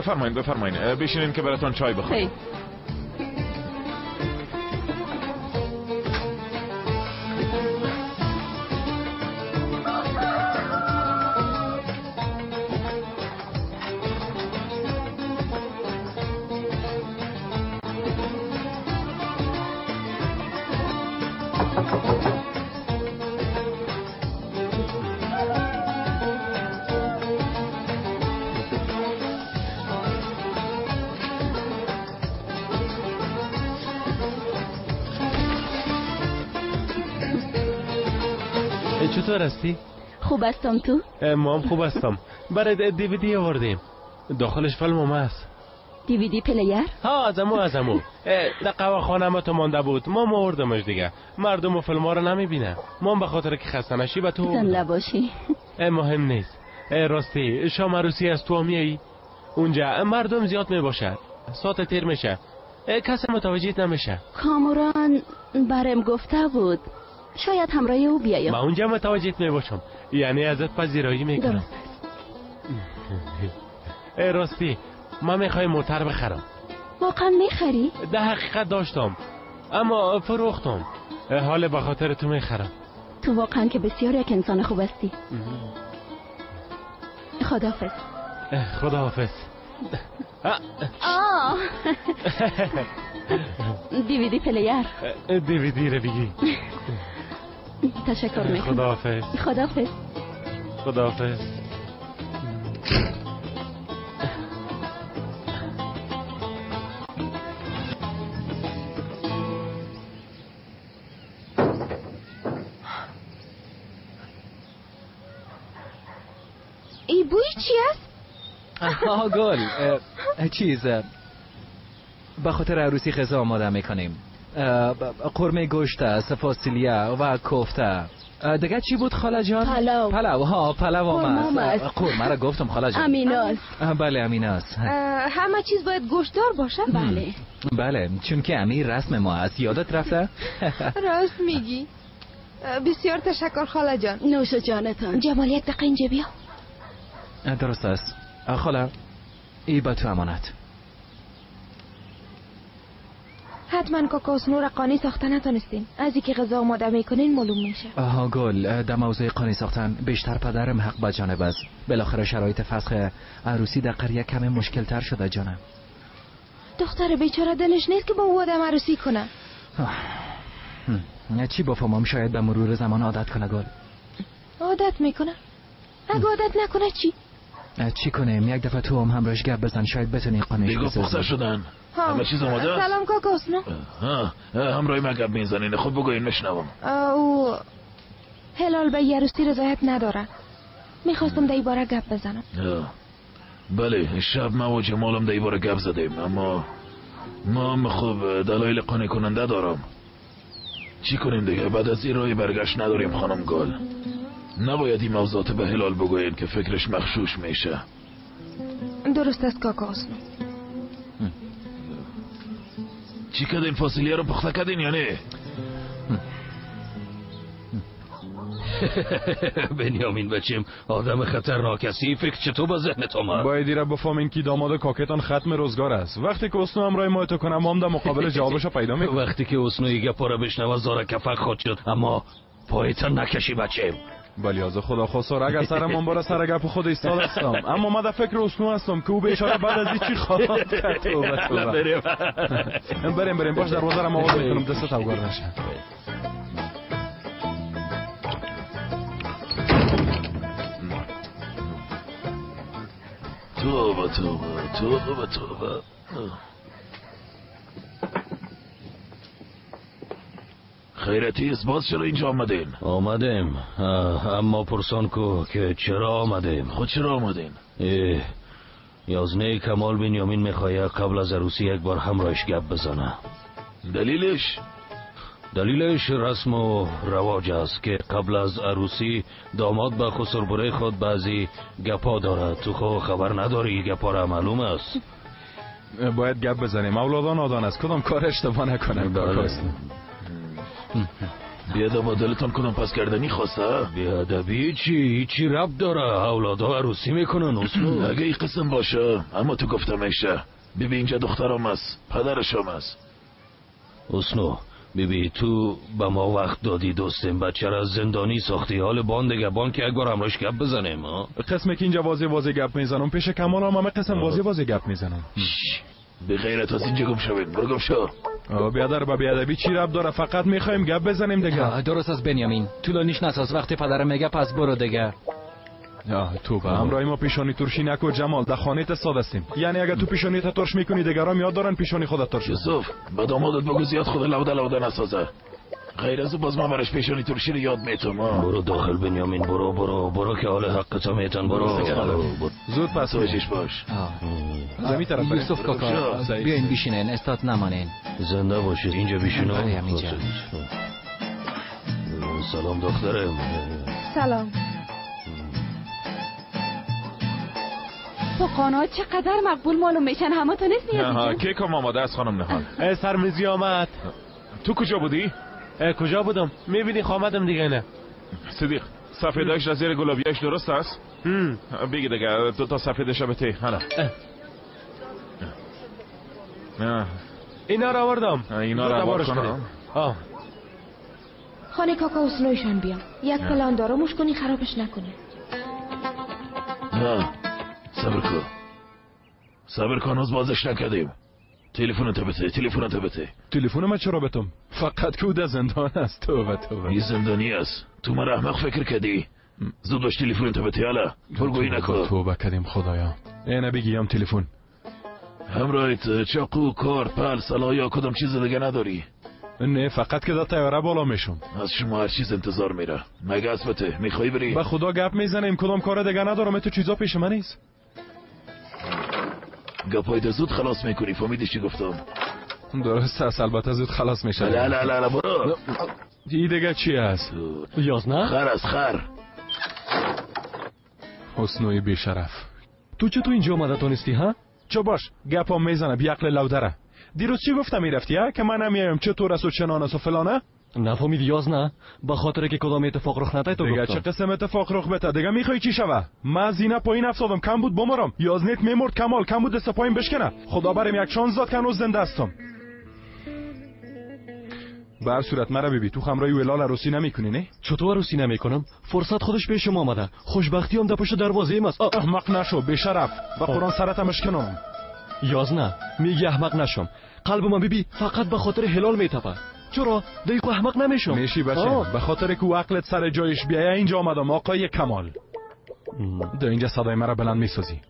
بفرمایین بفرمایین، بشینین که براتون چای بخوریم. چطور هستی؟ خوب هستم. تو؟ ما هم خوب هستم. برای دیویدی آوردیم، داخلش فیلم هم هست. DVD player؟ ها از امو در قهوه خانه تو مانده بود، ما آوردمش دیگه. مردم و فیلم ها رو نمیبینه، ما به خاطر که خسته نشی به تو زنده باشی. مهم نیست. راستی شام عروسی از تو میایی؟ اونجا مردم زیاد میباشه، ساعت تیر میشه، کسی متوجه نمیشه. کامران برم گفته بود شاید همراه او بیایم. من اونجا متوجه میباشم، یعنی ازت پذیرایی میکنم. درست است. راستی من میخوایم موتر بخرم. واقعا میخری؟ در حقیقت داشتم اما فروختم، حال به خاطر تو میخرم. تو واقعا که بسیار یک انسان خوب هستی. خداحافظ. خداحافظ. آه DVD player. DVD رو بگی. تشکر میکنم. خداحافظ. خداحافظ. خداحافظ. ای بوی چی است؟ آها گل، چیز به خاطر عروسی غذا آماده میکنیم. قرمه گوشت است، فاصلیه و کوفته. دیگه چی بود خاله جان؟ پلو. پلو ها، پلو هم است. قرمه را گفتم خاله جان. امیناست. بله امیناست. همه چیز باید گوشتدار باشه؟ بله بله، چون که امیر رسم ما است. یادت رفته؟ راست میگی. بسیار تشکر خاله جان. نوش جانتان. جمال یک دقیقه اینجا بیا. درست است خاله، ای با تو امانت. حتما کاکا حسنو را قانع ساخته نتونستین. از اینکه غذا آماده میکنین معلوم میشه. آها گل، در موضوع قانع ساختن بیشتر پدرم حق به جانب است. بالاخره شرایط فسخ عروسی در قریه کمی مشکل تر شده جانم. دختر بیچاره دلش نیست که با او آدم عروسی کنه. چی بفهمم، شاید به مرور زمان عادت کنه گل. عادت میکنه؟ اگه عادت نکنه چی؟ چی کنیم؟ یک دفعه تو هم همراهش گپ بزن، شاید بتونی قانعش دیگه بسازی. پخته شدن، همه چیز آماده است. سلام کاکا حسنو. همراه ما گپ میزنین. خب بگوین میشنوم. او هلال به عروسی رضایت نداره. میخواستم در این باره گپ بزنم. بله شب ما و جمالم در این باره گپ زدیم، اما ما هم خب دلایل قانع کننده دارم. چی کنیم دیگه؟ بعد از این راه برگشت نداریم خانم گل. نباید این موضوعات به هلال بگوییم که فکرش مخشوش میشه. درست است کاکا حسنو. چی کردین؟ فاصلیه رو پخته کردین یا نه؟ بنیامین بچیم آدم خطرناک هستی. فکر چطور با ذهنت آمد؟ باید ایره بفهمین که داماد کاکتان ختم روزگار است. وقتی که اسنو همراه ما تو کنم، ما هم در مقابل جوابش پیدا میکنم. وقتی که اسنو گپا را بشنوه زار کفک خود شد، اما پایتان نکشی بچیم. ولی از خدا خسار اگر سرمان باره سر گپ خود ایستاد هستم، اما ما در فکر اسنو هستم که او بیچاره بعد از این چی خواهد کرد. توبه توبه. بریم بریم بریم. باش دروازه را آواز میکنم دستت اوگار نشه. توبه توبه توبه توبه. خیرتی است، باز چرا اینجا آمدین؟ آمدیم اما پرسان کو که چرا آمدیم. خود چرا آمدین؟ یازنه کمال بنیامین میخواه قبل از عروسی یک بار همراهش گپ بزنه. دلیلش؟ دلیلش رسم و رواج است که قبل از عروسی داماد به خسربره خود بعضی گپا دارد. تو خو خبر نداری، گپا را معلوم است. باید گپ بزنیم. اولادان آدان است، کدام کار اشتباه نکنم. بله. بیادب دلتان کنم پس کردنی خواسته؟ بیادبی چی؟ چی رب داره؟ اولادها عروسی میکنن اصلا. اگه این قسم باشه اما تو گفتم میشه. بیبی اینجا دخترم است، پدرشم است. حسنو بیبی تو به ما وقت دادی دوستیم، بچه را زندانی ساختی، حال بان دیگه بان که یک بار همراهش گپ بزنیم. قسمه که اینجا واضح واضح گپ میزنم، پیش کمال هم همه قسم واضح واضح گپ میزنم. به غیرت از اینجا گم شوید، برو گم شو. بیادر با بیادبی چی رب داره؟ فقط میخوایم گپ بزنیم دیگه. درست از بنیامین، طولانیش نساز، وقتی پدرم میگه پس برو دیگه. توبه همراه ما پیشانی ترشی نکو جمال، در خانه ت ساده هستیم. یعنی اگه تو پیشانی ت ترش میکنی دیگران یاد دارن پیشانی خودت ترش. یوسف به دامادت بگو زیاد خود لوده لوده نسازه، غیر از باز من برش پیشانی ترشی رو یاد میتم. برو داخل بنیامین، برو برو برو که حال حق تو میتن. برو زود پس توجهش باش. زمین طرف یوسف کاکا بیاین بشینین، استاد نمانین. زنده باشید اینجا بشینم. سلام دخترم. سلام. فقانا چقدر مقبول معلوم میشن، همه تو نیست نیازی. کیک هم آماده است خانم نهال. سرمیزی آمد. تو کجا بودی؟ کجا بودم؟ میبینی خامدم دیگه. نه صدیق سفیدایش از زیر گلابیاش درست است؟ بگی دیگه دو تا سفیدش بته. حالا اینا را آوردم. اینا را آوردم. خانه کاکا حسنویشان بیام، یک پلان دارم موش کنی خرابش نکنی. نه صبر کن، صبر کن، هنوز بازش نکردیم. تلفن بته، تلفن بته. تلفن من چرا بتم؟ فقط که او در زندان است. توبه توبه. این زندانی است. تو من احمق فکر کردی. زود باش تلفن بته. حالا پرگویی نکن. توبه کردیم خدایا. اینه بگیم تلفن. همراهت چاقو، کار، پل، سلاح یا کدام چیز دیگه نداری؟ نه فقط که در طیاره بالا میشم. از شما هر چیز انتظار میره. مگه اسبته میخوای بری؟ به خدا گپ میزنیم، کدام کار دیگه ندارم. تو چیزا پیش من نیست. گپای زود خلاص میکنی، فهمیدی چی گفتم؟ درست است، البته زود خلاص میشه. لا لا لا لا برو. این دیگه چی است؟ 11 خر از خر. حسنوی بیشرف، تو چطور اینجا آمده تونستی ها؟ چه باش گپا میزنه بیعقل لودره. دیروز چی گفتم میرفتی ها؟ که من نمیایم، چطور است و چنان است و فلانه؟ نفهمیدی 11 به خاطر که کدام اتفاق رخ نده تو دیگه گفتم. چه قسم اتفاق رخ بده؟ دیگه میخوای چی شوه؟ من زینه پایین افتادم، کم بود بمرم. 11 میمرد کمال، کم بود دست پایین بشکنه. خدا برم یک شانس داد که هنوز زنده هستم. به هر صورت مرا ببی تو خمرای ولال عروسی نمیکنی نه؟ چطور عروسی نمیکنم؟ فرصت خودش پیشم آمده، خوشبختی هم در پشت دروازه است. احمق نشو بی‌شرف، به قرآن سرتم اشکنم. 11 میگی احمق نشم. قلب من ببی فقط به خاطر هلال میتپه. چرا دیگه احمق نمیشم؟ میشی بچه، به خاطر که عقلت سر جایش بیایه اینجا آمدم آقای کمال. در اینجا صدای مرا بلند میسازی.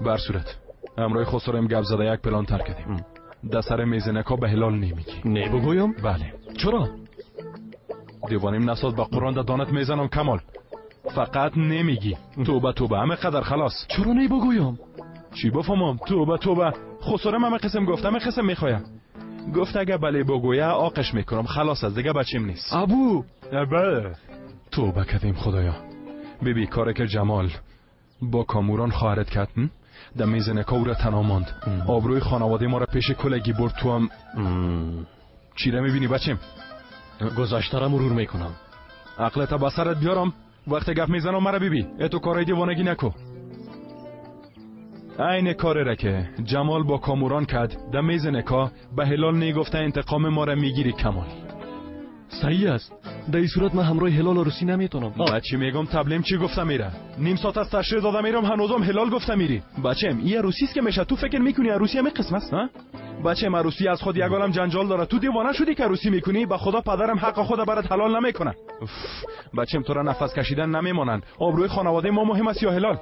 به هر صورت همراه خسرویم گپ زده یک پلان تر کردیم. در سر میز نکا به هلال نمیگی. نه بگویم؟ بله. چرا؟ دیوانیم نساز، با قرآن در دانت میزنم کمال. فقط نمیگی. توبه توبه همه قدر خلاص. چرا نه بگویم؟ چی بفهمم؟ توبه توبه. خسرم همه قسم گفت، همه قسم میخوایم. گفت اگه بله بگویه آقش میکنم، خلاص از دیگه بچیم نیست. ابو بله. توبه کردیم خدایا. ببی کاری که جمال با کاموران خواهرت کرد، در میز نکا او را تنها ماند. آبروی خانواده ما را پیش کلگی برد. تو هم چی را میبینی بچیم؟ گذشته را مرور میکنم. عقلت به سرت بیارم وقتی گپ میزنم مرا ببی. اتو کارای دیوانگی نکو. عین کاری را که جمال با کاموران کرد در میز نکا به هلال نیگفته انتقام ما را میگیری کمال. صحیح است. در این صورت من همراه هلال عروسی نمیتونم. بچه میگم تبلیم چی گفته میره؟ نیم ساعت از تشریح داده میرم هنوزم هلال گفته میری. بچم این عروسی است که میشه. تو فکر میکنی عروسی همه قسم است؟ ها بچم عروسی از خود یگالم جنجال داره. تو دیوانه شدی که عروسی میکنی؟ به خدا پدرم حق خود برات حلال نمیکنه. بچم تو را نفس کشیدن نمیمانند. آبروی خانواده ما مهم است یا هلال؟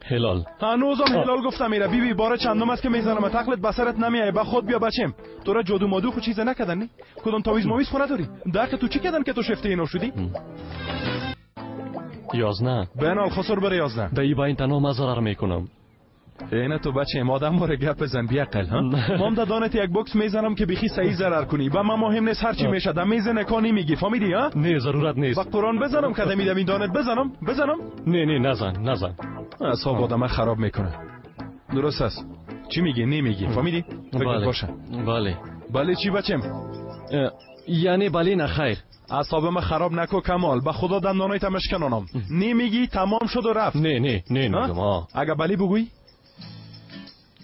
هلال. هنوزم هلال گفتم میره. بی بی باره چندم است که میزنم تقلید بسرت نمیای. به خود بیا بچم. تو را جادو مادو خو چیز نکردن نی؟ کدام تعویذ ماویز خونه داری؟ دق تو چی کردن که تو شفته اینو شدی؟ 11 بنال خسر بر 11 دایی با این تنها ما ضرر میکنم. اینه تو بچه آدم باره گپ بزن بیعقل ها. مام دانت یک بوکس میزنم که بیخی صحیح ضرر کنی و من مهم نیست هر چی میشه. دم میز نکانی میگی فهمیدی ها؟ نه ضرورت نیست. با قرآن بزنم که دمی دمی دانت بزنم بزنم. نه نه نزن نزن. اعصاب آدم خراب میکنه. درست است. چی میگی؟ نمیگی فهمیدی؟ فکر باشه. بله بله. بله چی بچم؟ یعنی بله نه خیر. اعصاب ما خراب نکو کمال، به خدا دندانایت مشکنانم. نمیگی تمام شد و رفت. نه نه نه میگم. اگه بلی بگویی؟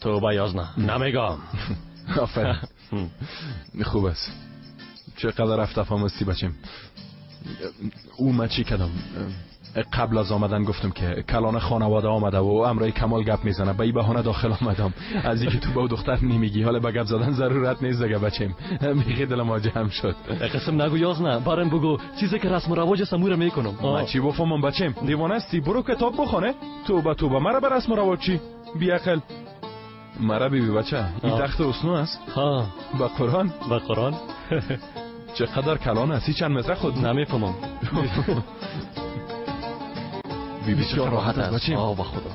توبه یازنه نمیگم. آفرین. خوب است. چقدر رفت تفاهم بچیم. او من چی کردم؟ قبل از آمدن گفتم که کلان خانواده آمده و امرای کمال گپ میزنه، به این بهانه داخل آمدم. از اینکه تو با دختر نمیگی حالا به گپ زدن ضرورت نیست دیگه بچیم. میخی دلم جمع شد. قسم نگو یازنه، برام بگو چیزی که رسم و رواج سمور میکنم. من چی بفهمم بچیم؟ دیوانه هستی؟ برو کتاب بخونه. توبه توبه، مرا به رسم و رواج چی؟ بی‌عقل. مرا بی بچه، این تخت اسنو است؟ ها. با قرآن؟ با قرآن. چقدر کلان است، چند متر خود نمیفهمم. بسیار راحت است بچیم. آه با خدا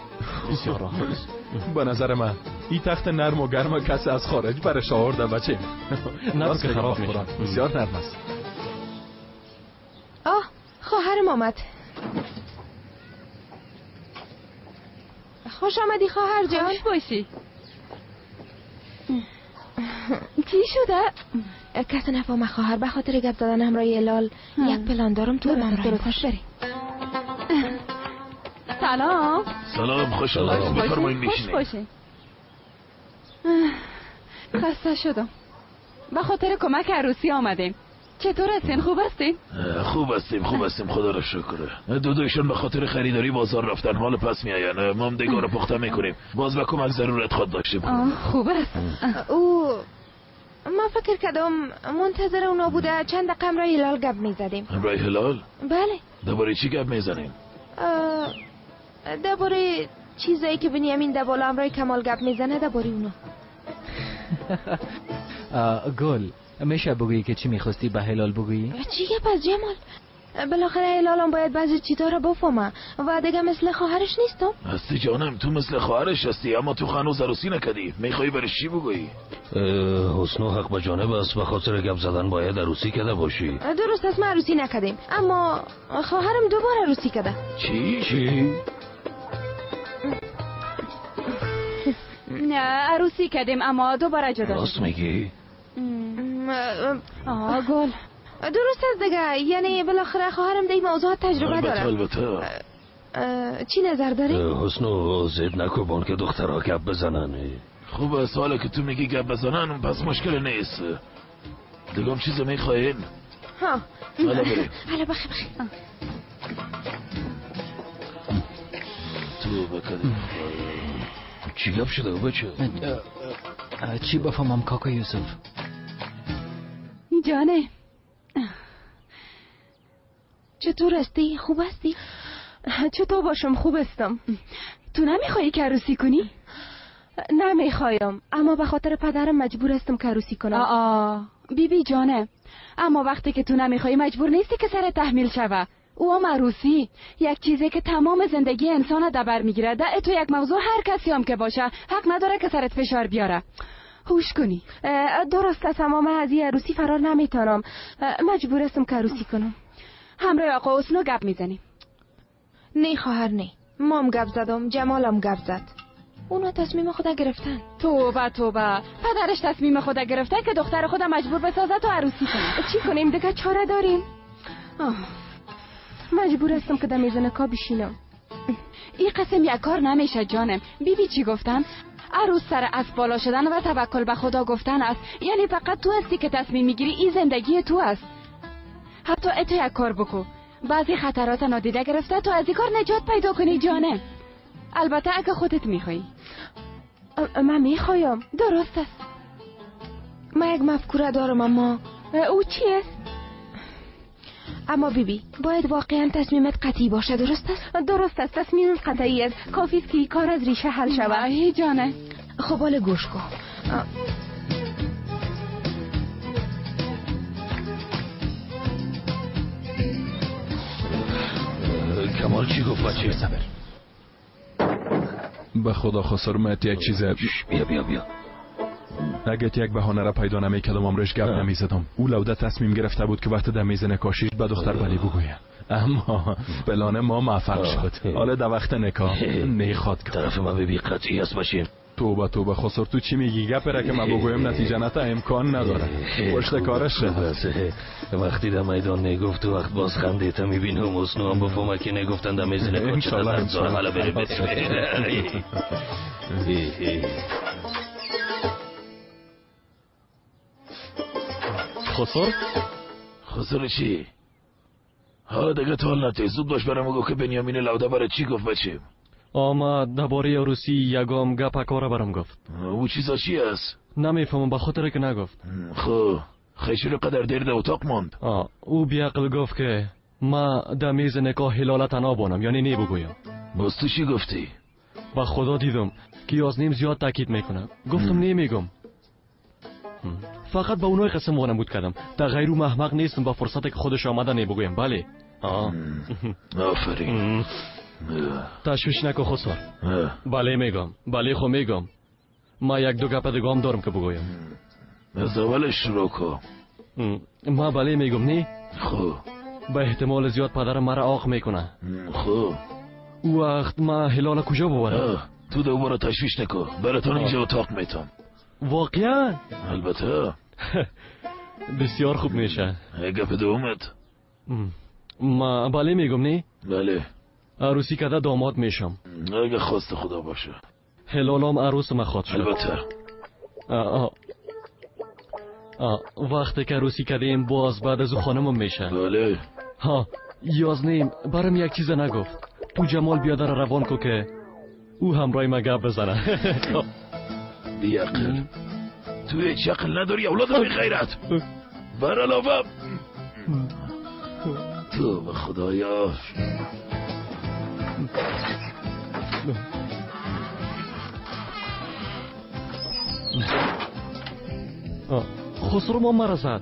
بسیار راحت است. به نظر من این تخت نرم و گرم کسی از خارج برش آورده بچیم. نه که خراب میشه، بسیار نرم است. آه خواهرم آمد. خوش آمدی خواهر جان. خوش باشی. چی شده؟ کسی نفهمه خواهر، به خاطر گپ زدن همراه هلال یک پلان دارم. تو من درست بری. سلام. سلام، خوش آمدید. بفرمایید خوش باشین. خسته شدم. به خاطر کمک عروسی آمدیم. چطور هستین؟ خوب هستین؟ خوب هستیم، خوب هستیم، خدا را شکر. دودویشون به خاطر خریداری بازار رفتن، حال پس میآین. ما هم دگار پخته میکنیم. باز به کمک ضرورت خود داشتیم. خوب است. او ما فکر کردم منتظر اونا بوده. چند دقیقه همراه هلال گپ میزدیم. همراه هلال؟ بله. درباره چی گپ میزنیم؟ درباره چیزایی که بنیامین در بالا همراه کمال گپ میزنه، درباره اونا. گل، میشه بگویی که چی میخواستی به هلال بگویی؟ چی گپ از جمال؟ بالاخره هلالم باید بعضی چیزا رو بفهمه و دیگه مثل خواهرش نیستم. هستی جانم، تو مثل خواهرش هستی، اما تو هنوز عروسی نکردی. میخوای برش چی بگویی؟ حسنو حق به جانب است، به خاطر گپ زدن باید عروسی کرده باشی. درست است، ما عروسی نکردیم، اما خواهرم دوباره عروسی کرده. چی؟ چی؟ نه عروسی کردیم اما دوباره جدا. راست میگی؟ آه گل درست است دیگه، یعنی بالاخره خواهرم در این موضوع تجربه داره. البته. چی نظر داری؟ حسنو زید نکو بان که دخترها گپ بزنن. خوب سواله که تو میگی گپ بزنن، پس مشکل نیست. دیگه هم چیز میخواین؟ ها حالا بریم. حالا بخیر بخیر. تو بکدیم. چی گپ شده بچه؟ چی بفهمم کاکا یوسف؟ جانه چطور هستی؟ خوب هستی؟ چطور باشم؟ خوب هستم. تو نمیخوایی که عروسی کنی؟ نمیخوایم، اما به خاطر پدرم مجبور هستم که عروسی کنم. آه بی بی جانه، اما وقتی که تو نمیخوایی مجبور نیستی که سر تحمیل شوه. او هم عروسی یک چیزی که تمام زندگی انسان دبر میگیره. در تو یک موضوع هر کسی هم که باشه حق نداره که سرت فشار بیاره. هوش کنی. درست است، اما من از این عروسی فرار نمیتونم. مجبور هستم که عروسی کنم. همراه آقا حسنو گپ میزنیم. نه خواهر نه، مام گپ زدم، جمالم گپ زد. اونا تصمیم خود گرفتن. توبه توبه، پدرش تصمیم خود گرفته که دختر خود مجبور بسازه تا عروسی کنه. چی کنیم دیگه؟ چاره داریم؟ مجبور هستم که در میز نکاح بشینم. این قسم یک کار نمیشه جانم. بیبی بی چی گفتم؟ عروس سر از بالا شدن و توکل به خدا گفتن است. یعنی فقط تو هستی که تصمیم میگیری، این زندگی تو است. حتی اتو یک کار بکو، بعضی خطرات نادیده گرفته تو از این کار نجات پیدا کنی جانم. البته اگه خودت میخوایی. من میخوایم. درست است. من یک مفکوره دارم، اما او چی است؟ اما بیبی باید واقعا تصمیمت قطعی باشه. درست است؟ درست است، تصمیم قطعی است. کافی است که کار از ریشه حل شود. ای جانه. خب حالا گوش کن. کمال چی گفت بچه؟ صبر. به خدا خسر مت یک چیز. بیا بیا بیا. اگه یک بهانه را پیدا نمیکردم امرش گپ نمیزدم. او لوده تصمیم گرفته بود که وقت در میز نکاشیش به دختر بلی بگوید، اما پلان ما موفق شد. حالا در وقت نکاح نخواد طرف من بی قطعی است باشیم. توبه توبه خسر، تو چی میگی؟ گپ را که من بگویم نتیجه نتا امکان نداره. پشت کارش وقتی در میدان نگفت تو وقت باز خنده تا میبینم حسنو هم بفهمه که نگفتن در میزنه انشالله. حالا بره بره. خسر؟ خسر چی؟ ها دیگه تال نتی، زود باش برام بگو که بنیامین لوده برای چی گفت بچیم؟ آمد درباره عروسی یگام گپ کاره برام گفت. او چیزا چی است؟ نمیفهمم به خاطر که نگفت. خب خیلی قدر دیر در اتاق ماند. او بیعقل گفت که ما در میز نکاح هلاله تنها بانم، یعنی نی بگویم. باز تو چی گفتی؟ با خدا دیدم که یازنیم زیاد تاکید میکنه. گفتم نمیگم. فقط به اونای قسم وانمود کردم. در غیر او محمق نیستم با فرصت که خودش آمده نی بگویم. بله. آفرین. تشویش نکن خسر. بله میگم، بله خو میگم. ما یک دو گپ دیگه هم دارم که بگویم. از اولش شروع کن. ما بله میگم نی؟ خب. به احتمال زیاد پدرم مرا آق میکنه. خب. او وقت ما هلال کجا ببرم؟ تو دوباره تشویش نکن، براتون اینجا اتاق میتم. واقعا؟ البته. بسیار خوب میشه. گپ دومت؟ ما بله میگم نی؟ بله. عروسی کده داماد میشم. اگه خواست خدا باشه. هلالام عروس ما خواد شد. البته. وقتی که عروسی کردیم باز بعد از او خانمم میشه. بله. ها یازنیم برام یک چیز نگفت. تو جمال بیادر روان کو که او همراه ما گپ بزنه. بیعقل، تو هیچ عقل نداری اولاد بی غیرت. بر علاوه تو به خدایا. خسرو ما مرا زد.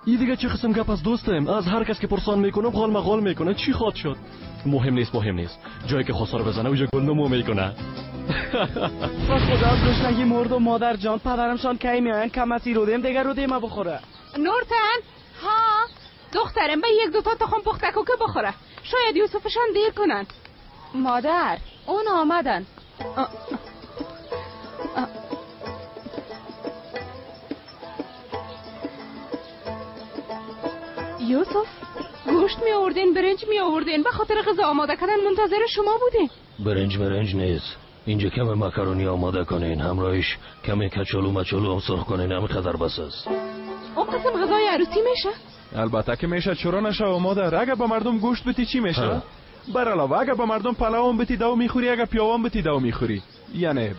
ای دیگه چه قسم گپ از دوستم؟ از هر کس که پرسان میکنم غال مغال میکنه. چی خواد شد؟ مهم نیست، مهم نیست. جایی که خسرو بزنه اونجا گل نمو میکنه. با خدا از گشنگی مردم مادر جان. پدرمشان کی میاین کم اسی رودیم دیگه رودیم بخوره. نورتن ها دخترم به یک دوتا تخم پخته کو که بخوره. شاید یوسفشان دیر کنن. مادر اون آمدن. یوسف گوشت می آوردین، برنج می آوردین، به خاطر غذا آماده کردن منتظر شما بودیم. برنج نیست. اینجا کم مکرونی آماده کنین، همراهش کم کچالو مچالو هم سرخ کنین، همین قدر بس است. اون قسم غذای عروسی میشه؟ البته که میشه، چرا نشه مادر؟ اگه با مردم گوشت بتی چی میشه؟ بر علاوه اگه با مردم پلاوم بتی دو میخوری، اگه پیاوم بتی دو میخوری. یعنی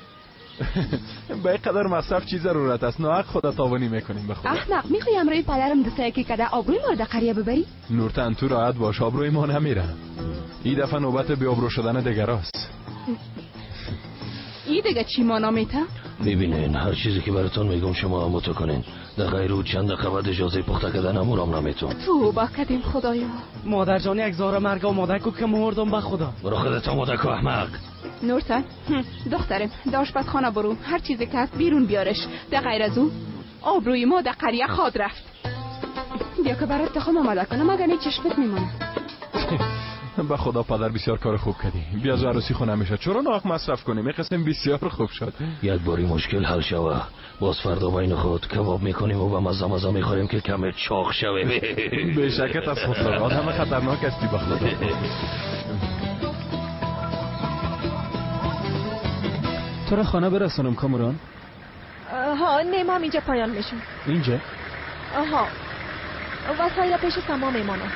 به قدر مصرف چی ضرورت است؟ ناحق خدا تاوانی میکنیم به خدا. احمق میخوای امروی پدرم دسته یکی کده آبروی ما رو در قریه ببری؟ نورتن تو راحت باش، آبروی ما نمیره. این دفعه نوبت بی‌آبرو شدن دیگراست. ای دیگه چی مانا میته؟ ببینین هر چیزی که براتون میگم شما هم تو کنین. در غیر چند دقیقه بعد اجازه پخته کردن امورم نمیتون. توبه کردیم خدایا. مادر جان یک زار مرگ آماده کو که مردم به خدا. برو خودت آماده کو احمق. نورتن دخترم در آشپزخانه برو، هر چیزی که هست بیرون بیارش. در غیر از او آبروی ما در قریه خواد رفت. بیا که برات تخم آماده کنم، اگر نه چشمت میمونه. به خدا پدر بسیار کار خوب کردی. بیا از عروسی خونه میشه. چرا ناحق مصرف کنیم؟ این قسم بسیار خوب شد. یک باری مشکل حل شوه، باز فردا بین خود کباب میکنیم و به مزه مزه میخوریم که کم چاق شوه. به شکت از خسرو آدم خطرناک هستی به خدا. تو را خانه برسانم کامران؟ ها نه ما اینجا پایان میشم. اینجا؟ آها وسایل پیش سما میمانم.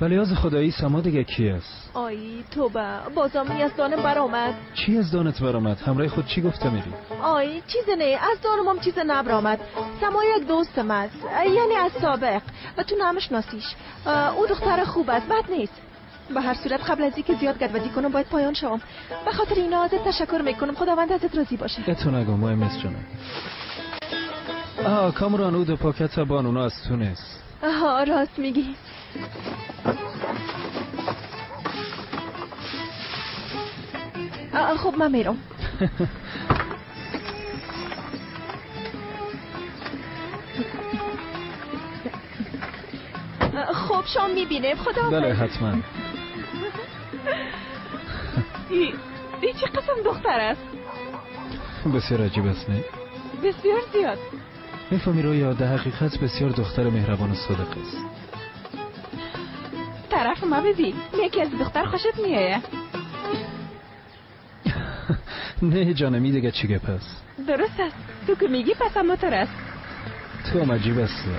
ولی از خدایی سما دیگه کی است؟ آی توبه بازم از دانم برآمد. چی از دانت برآمد؟ همراه خود چی گفته میری؟ آی چیز نه، از دانم هم چیز نبرآمد. سما یک دوستم است، یعنی از سابق و تو نمیشناسیش. او دختر خوب است، بد نیست. به هر صورت قبل از اینکه زیاد گدودی کنم باید پایان شوم. به خاطر اینا ازت تشکر میکنم. خداوند ازت راضی باشه. تو نگو مهم نیست جانم. کامران او دو پاکت بان اونا از تو نیست. آها راست میگی. خب من میرم. خب شام میبینیم. خدا. بله حتما. ای چه قسم دختر است؟ بسیار عجیب است نه؟ بسیار زیاد. میفهمی رویا، در حقیقت بسیار دختر مهربان و صادق است. طرف ما ببین، یکی از دختر خوشت میایه. نه جانمی دیگه چی گپ است؟ درست است، تو که میگی پس هم است. تو هم عجیب هستی.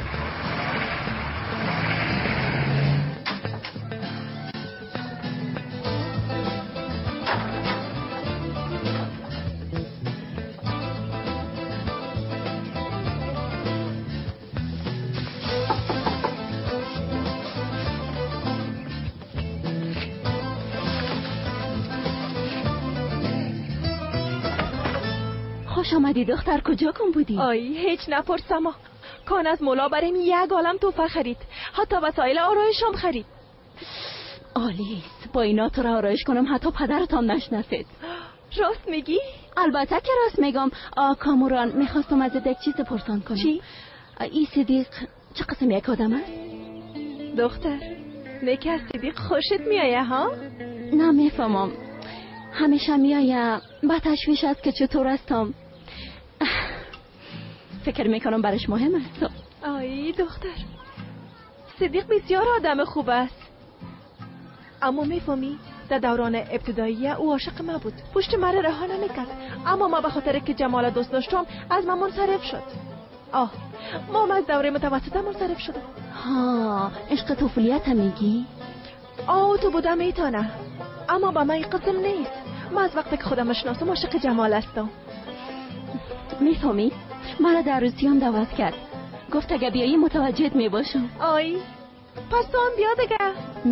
خوش آمدی دختر، کجا کن بودی؟ آی هیچ نپرسم. کان از مولا بریم یک عالم توفه خرید، حتی وسایل آرایشم خرید. عالی است، با اینا تو را آرایش کنم حتی پدرتان نشناسید. راست میگی؟ البته که راست میگم. کاموران، میخواستم از یک چیز پرسان کنم. چی؟ ای صدیق چه قسم یک آدم است؟ دختر نیک از صدیق خوشت میایه ها؟ نه میفهمم، همیشه میایه با تشویش است که چطور هستم. فکر میکنم برش مهم است. آی دختر، صدیق بسیار آدم خوب است، اما میفهمی در دوران ابتدایی او عاشق ما بود، پشت مرا رها نمیکرد، اما ما به خاطر که جمال دوست داشتم از من منصرف شد. آه ما از دوره متوسطه منصرف شدم. ها، عشق طفولیت میگی؟ آه تو بودم میتونه، اما با من قسم نیست. من از وقتی که خودم شناسم عاشق جمال هستم. میفهمی؟ مرا در عروسیام دعوت کرد، گفت اگه بیایی متوجهت میباشم. آی پس تو هم بیا دیگه.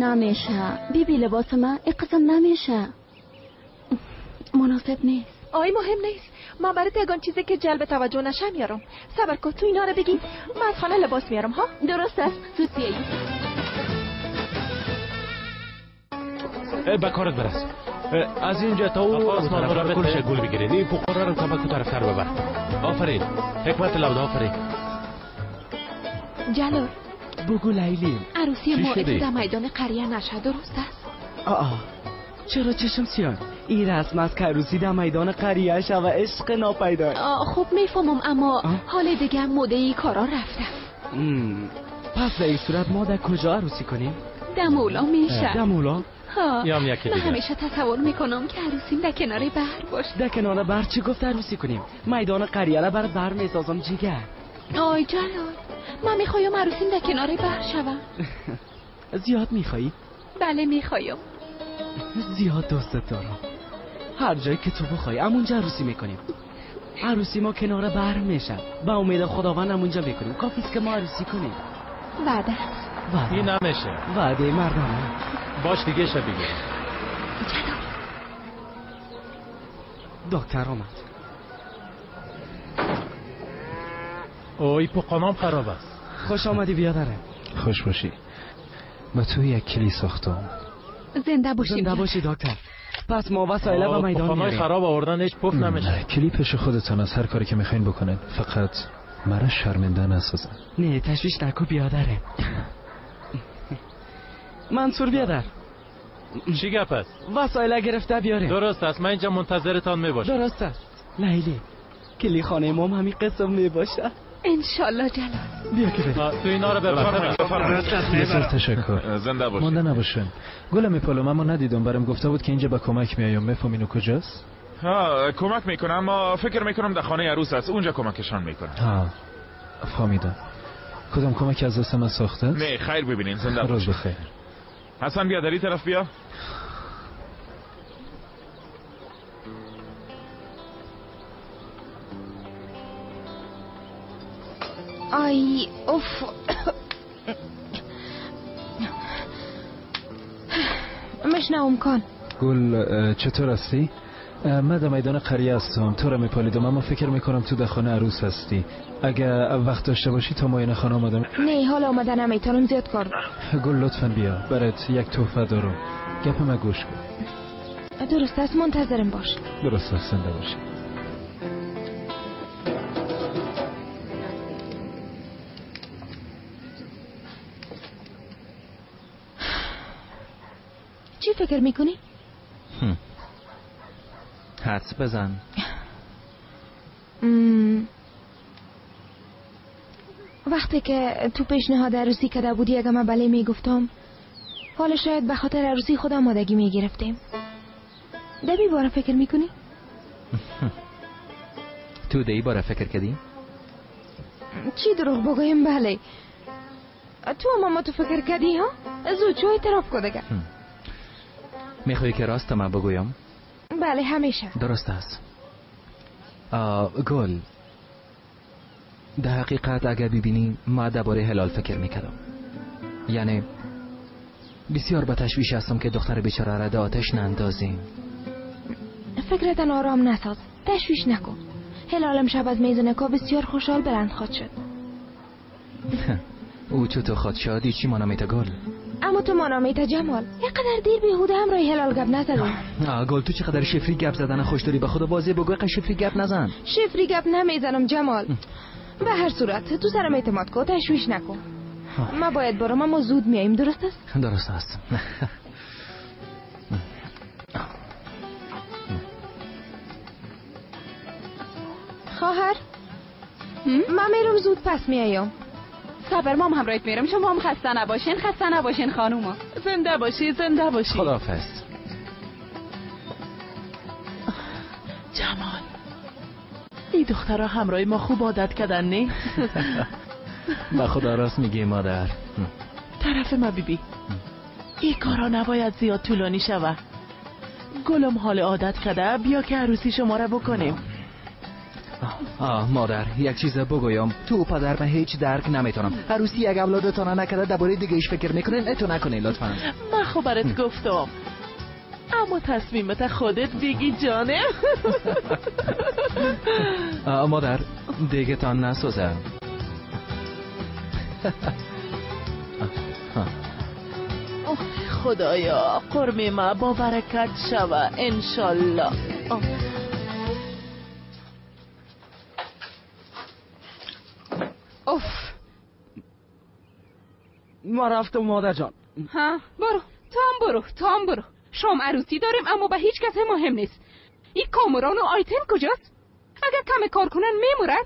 نمیشه بیبی، لباس من این قسم نمیشه، مناسب نیست. آی مهم نیست، من برای یگان چیزی که جلب توجه نشه میارم. صبر کن تو اینا رو بگی، من از خانه لباس میارم. ها درست است، زود بیایی. به کارت برس. از اینجا تا او طرف کلش گل بگیرین. این فقرا رو کمک طرفتر ببر. آفرین حکمت لود، آفرین. جلال بگو لیلی، عروسی ما در میدان قریه نشه، درست است؟ آه چرا چشم سیاه؟ این رسم از که عروسی در میدان قریه شه و عشق ناپیدا. خوب میفهمم، اما حال دیگه موده ای کارا رفته. پس در این صورت ما در کجا عروسی کنیم؟ در مولا میشه. در مولا؟ یام یکی دیگه. من همیشه تصور میکنم که عروسیم در کنار بحر باشه. در کنار بحر چی گفت عروسی کنیم؟ میدان قریه را برات بر میسازم جیگر. آی جلال، من میخوایم عروسیم در کنار بحر شوم. زیاد میخوایی؟ بله میخوایم. زیاد دوستت دارم. هر جایی که تو بخوای همونجا عروسی میکنیم. عروسی ما کنار بحر میشه، با امید خداوند همونجا میکنیم. کافیست که ما عروسی کنیم. وعده است. وعده. این نمیشه. وعده مردانه. باش دیگه شب دیگه. جلال دکتر آمد. اوی پقانام خراب است. خوش آمدی بیادره. خوش باشی. با تو یک کلی ساختم. زنده باشی. زنده باشی دکتر. پس ما وسایل به میدان میاریم. خراب آوردن هیچ پف نمیشه. کلی پیش خودتان از هر کاری که میخواین بکنین، فقط مرا شرمنده نسازن. نه تشویش نکو بیادره. منصور بیادر. چی گپ است؟ وسایل گرفته بیاریم. درست است، من اینجا منتظرتان میباشم. درست است. لیلی کلی خانه ما همین قسم میباشه. انشالله جلال. بیا که بریم. تو اینا رو ببر. بسیار تشکر. زنده باشی. مانده نباشن. گل میپالم اما ندیدم، برام گفته بود که اینجا با کمک میایم. میفهمی اینو کجاست؟ ها کمک میکنم، اما فکر میکنم در خانه عروس است، اونجا کمکشان میکنم. ها فهمیدم. کدام کمک از دست من ساخته؟ نه خیر ببینین. زنده باشی. روز بخیر. حسن بیا در این طرف بیا. آی اوف. مشنوم کن. گل چطور هستی؟ من در میدان قریه هستم، تو را میپالیدم، اما فکر میکنم تو در خانه عروس هستی. اگه وقت داشته باشی تا معاینه خانه آمدم. نه حالا آمده نمیتونم، زیاد کار. گل لطفا بیا، برات یک تحفه دارم. گپ ما گوش کن. درست است، منتظرم باش. درست است، زنده باشی. چی فکر میکنی؟ حدس بزن. وقتی که تو پیشنهاد عروسی کرده بودی اگه من بله میگفتم، حالا شاید به خاطر عروسی خود آمادگی میگرفتیم. دبی باره فکر میکنی؟ تو دی باره فکر کردی؟ چی دروغ بگویم؟ بله. تو هم تو فکر کردی ها؟ زود چو اعتراف کن دیگه. میخوای که راست من بگویم؟ بله همیشه. درست است. گل، در حقیقت اگر ببینی ما درباره هلال فکر میکردم. یعنی بسیار به تشویش هستم که دختر بیچاره را در آتش نندازیم. فکرتان آرام نساز، تشویش نکن. هلال امشب از میز نکاح بسیار خوشحال بلند خواهد شد. او چطور خواهد شد؟ چی مانا میته گل؟ اما تو مانا میته جمال. یقدر دیر بیهوده همراه هلال گپ نزدیم. گل تو چقدر شفری گپ زدن خوش داری. به خدا واضح بگو اینقدر شفری گپ نزن. شفری گپ نمیزنم جمال. به هر صورت تو سرم اعتماد کن، تشویش نکن. ما باید برم، اما زود میاییم. درست است؟ درست است. خواهر من میرم زود پس میایم. صبر، مام همراهت میرم. شما هم خسته نباشین. خسته نباشین خانوما. زنده باشی، زنده باشی. خداحافظ. جمال، این دخترها همراه ما خوب عادت کردن نه؟ با خدا راست میگی مادر. طرف ما بیبی، این کارا نباید زیاد طولانی شوه. گلم حال عادت کرده، بیا که عروسی شما را بکنیم. مادر یک چیز بگویم، تو پدر من هیچ درک نمیتونم. عروسی یک اولادتان نکرده درباره دیگه ایش فکر میکنین. اتو نکنین لطفا. من خب برات گفتم، اما تصمیمت خودت بگی جانه. مادر دیگه تان نسوزه. خدایا قرمه ما با برکت شوه انشالله. اوف ما رفتم مادر جان. ها برو، تو هم برو، تو هم برو. شام عروسی داریم اما به هیچ کس مهم نیست. این کاموران و آیتن کجاست؟ اگر کم کار کنن میمورن.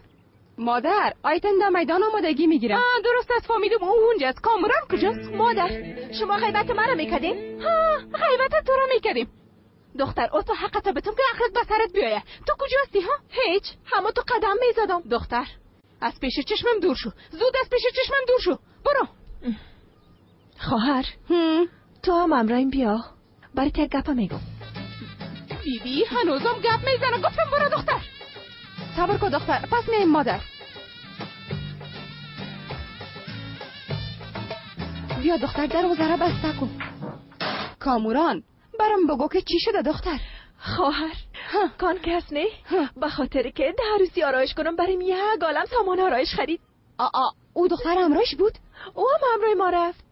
مادر آیتن در میدان آمادگی میگیرم. درست است فهمیدم او اونجاست. کاموران کجاست؟ مادر شما غیبت مرا میکردین؟ ها غیبت تو را میکردیم. دختر او تو حقت بتم که عقلت به سرت بیایه. تو کجاستی ها؟ هیچ، همه تو قدم میزدم. دختر از پیش چشمم دور شو، زود از پیش چشمم دور شو، برو. خواهر تو هم همراهیم بیا، برای یک گپ میگم. بیبی هنوزم گپ میزنه. گفتم برو دختر. صبر کن دختر، پس میایم مادر. بیا دختر دروازه را بسته کن. کاموران برام بگو که چی شده دختر. خواهر کان کس نه، به خاطر که در عروسی آرایش کنم بریم یک عالم سامان آرایش خرید. آ او دختر همراهش بود؟ او هم همراه ما رفت.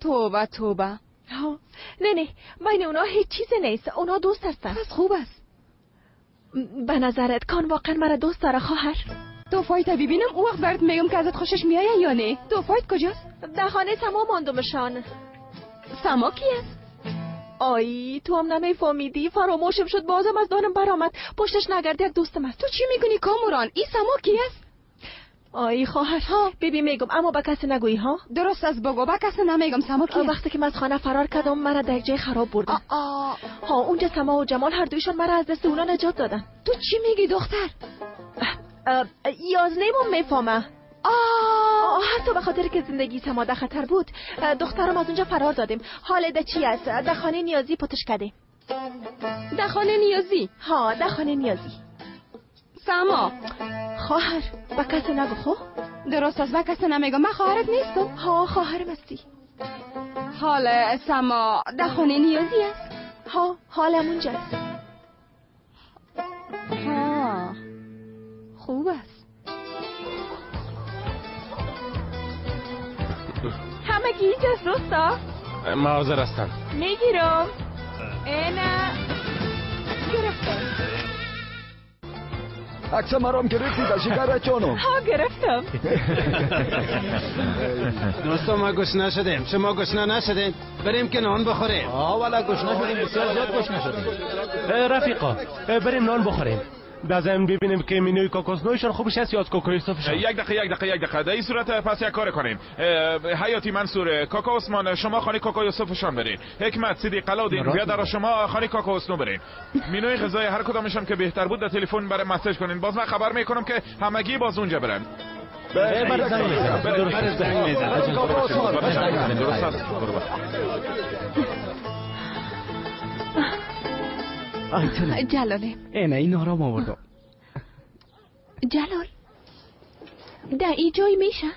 توبه توبه. نه نه بین اونا هیچ چیز نیست، اونا دوست هستن. پس خوب است. به نظرت کان واقعا مرا دوست داره خواهر؟ تو فایت ببینم او وقت برات میگم که ازت خوشش میآید یا نه. تو فایت کجاست؟ در خانه سما ماندمشان. سما کی است؟ آی تو هم نمیفهمیدی، فراموشم شد، بازم از دانم برآمد. پشتش نگرد، یک دوستم است. تو چی میکنی کاموران؟ این سما کی است؟ آی خواهر ها بیبی میگم اما به کسی نگویی ها. درست است بگو، به کسی نمیگم. سما کی؟ وقتی که من از خانه فرار کردم مرا در یک جای خراب بردن. ها اونجا سما و جمال هر دویشان مرا از دست اونا نجات دادن. تو چی میگی دختر؟ یازنیمم میفهمه. حتی به خاطر که زندگی سما در خطر بود دخترم از اونجا فرار دادیم. حال ده چی است؟ در خانه نیازی پتش کردیم. در خانه نیازی؟ ها در خانه نیازی. سما خواهر به کسی نگو خو. درست است به کسی نمیگم. من خواهرت نیستم. ها خواهرم هستی. حال سما در خانه نیازی است؟ ها حالم اونجاست. ها خوب است. همگی اینجاست دوستا؟ من حاضر هستم. میگیرم. اینا گرفتم. عکس مرام گرفتی در شکر جانم؟ ها گرفتم. دوستا ما گشنه شدیم، شما گشنه نشدین؟ بریم که نان بخوریم. والا گشنه شدیم، بسیار زیاد گشنه شدیم. رفیقا بریم نان بخوریم. در ببینیم که مینوی کاکوسنویشان خوبش هست یا از کاکا یوسفشان. یک دقیقه در این صورت پس یک کار کنیم. حیاتی منصور، کاکا عثمان، شما خانه کاکا یوسفشان برین. حکمت، صدیق، علاودین، بیادر شما خانه کاکا حسنو برین. مینوی غذای هر کدامشان که بهتر بود در تلفن برای مسیج کنین. باز من خبر میکنم که همگی باز اونجا برن. جلاله اینه این آرام آوردم. جلال در ای جای میشه؟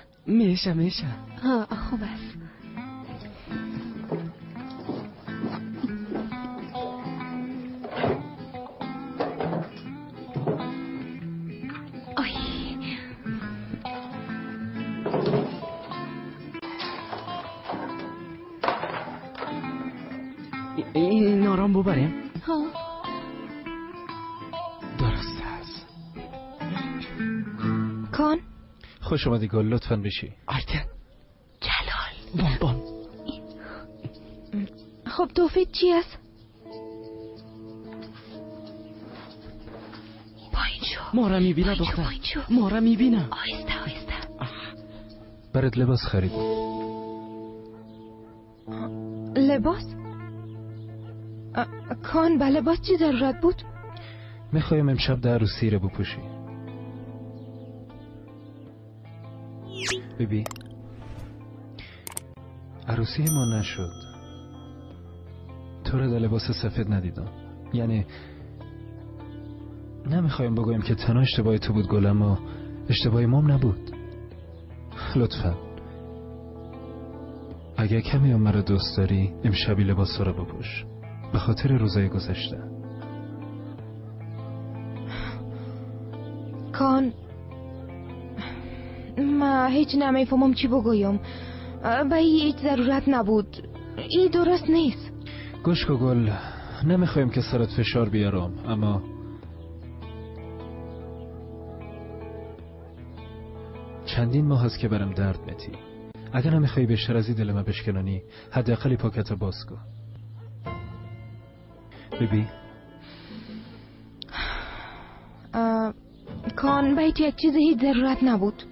میشه. ها خوب است. این آرام ببریم؟ ها درست است. کان خوش اومدی گل، لطفاً بشی. آیتن جلال بون بون. خب توفیق چی است؟ پایین شو. ما را میبینه دختر، ما را میبینه. آهسته آهسته. برات لباس خرید. لباس؟ کان به لباس چی ضرورت بود؟ میخوایم امشب در عروسی را بپوشی. بیبی عروسی ما نشد، تو را در لباس سفید ندیدم. یعنی نمیخوایم بگویم که تنها اشتباه تو بود گل، اما اشتباه مام نبود. لطفا اگه کمی هم مرا دوست داری امشبی لباس را بپوش، به خاطر روزای گذشته. کان ما هیچ نمیفهمم چی بگویم. به هیچ ضرورت نبود، این درست نیست. گوش کن گل، نمیخوایم که سرت فشار بیارم، اما چندین ماه هست که برم درد میتی. اگر نمیخوای بیشتر از این دل من بشکنانی، حداقل پاکت رو باز کن. بیبی کان به یک چیز هیچ ضرورت نبود.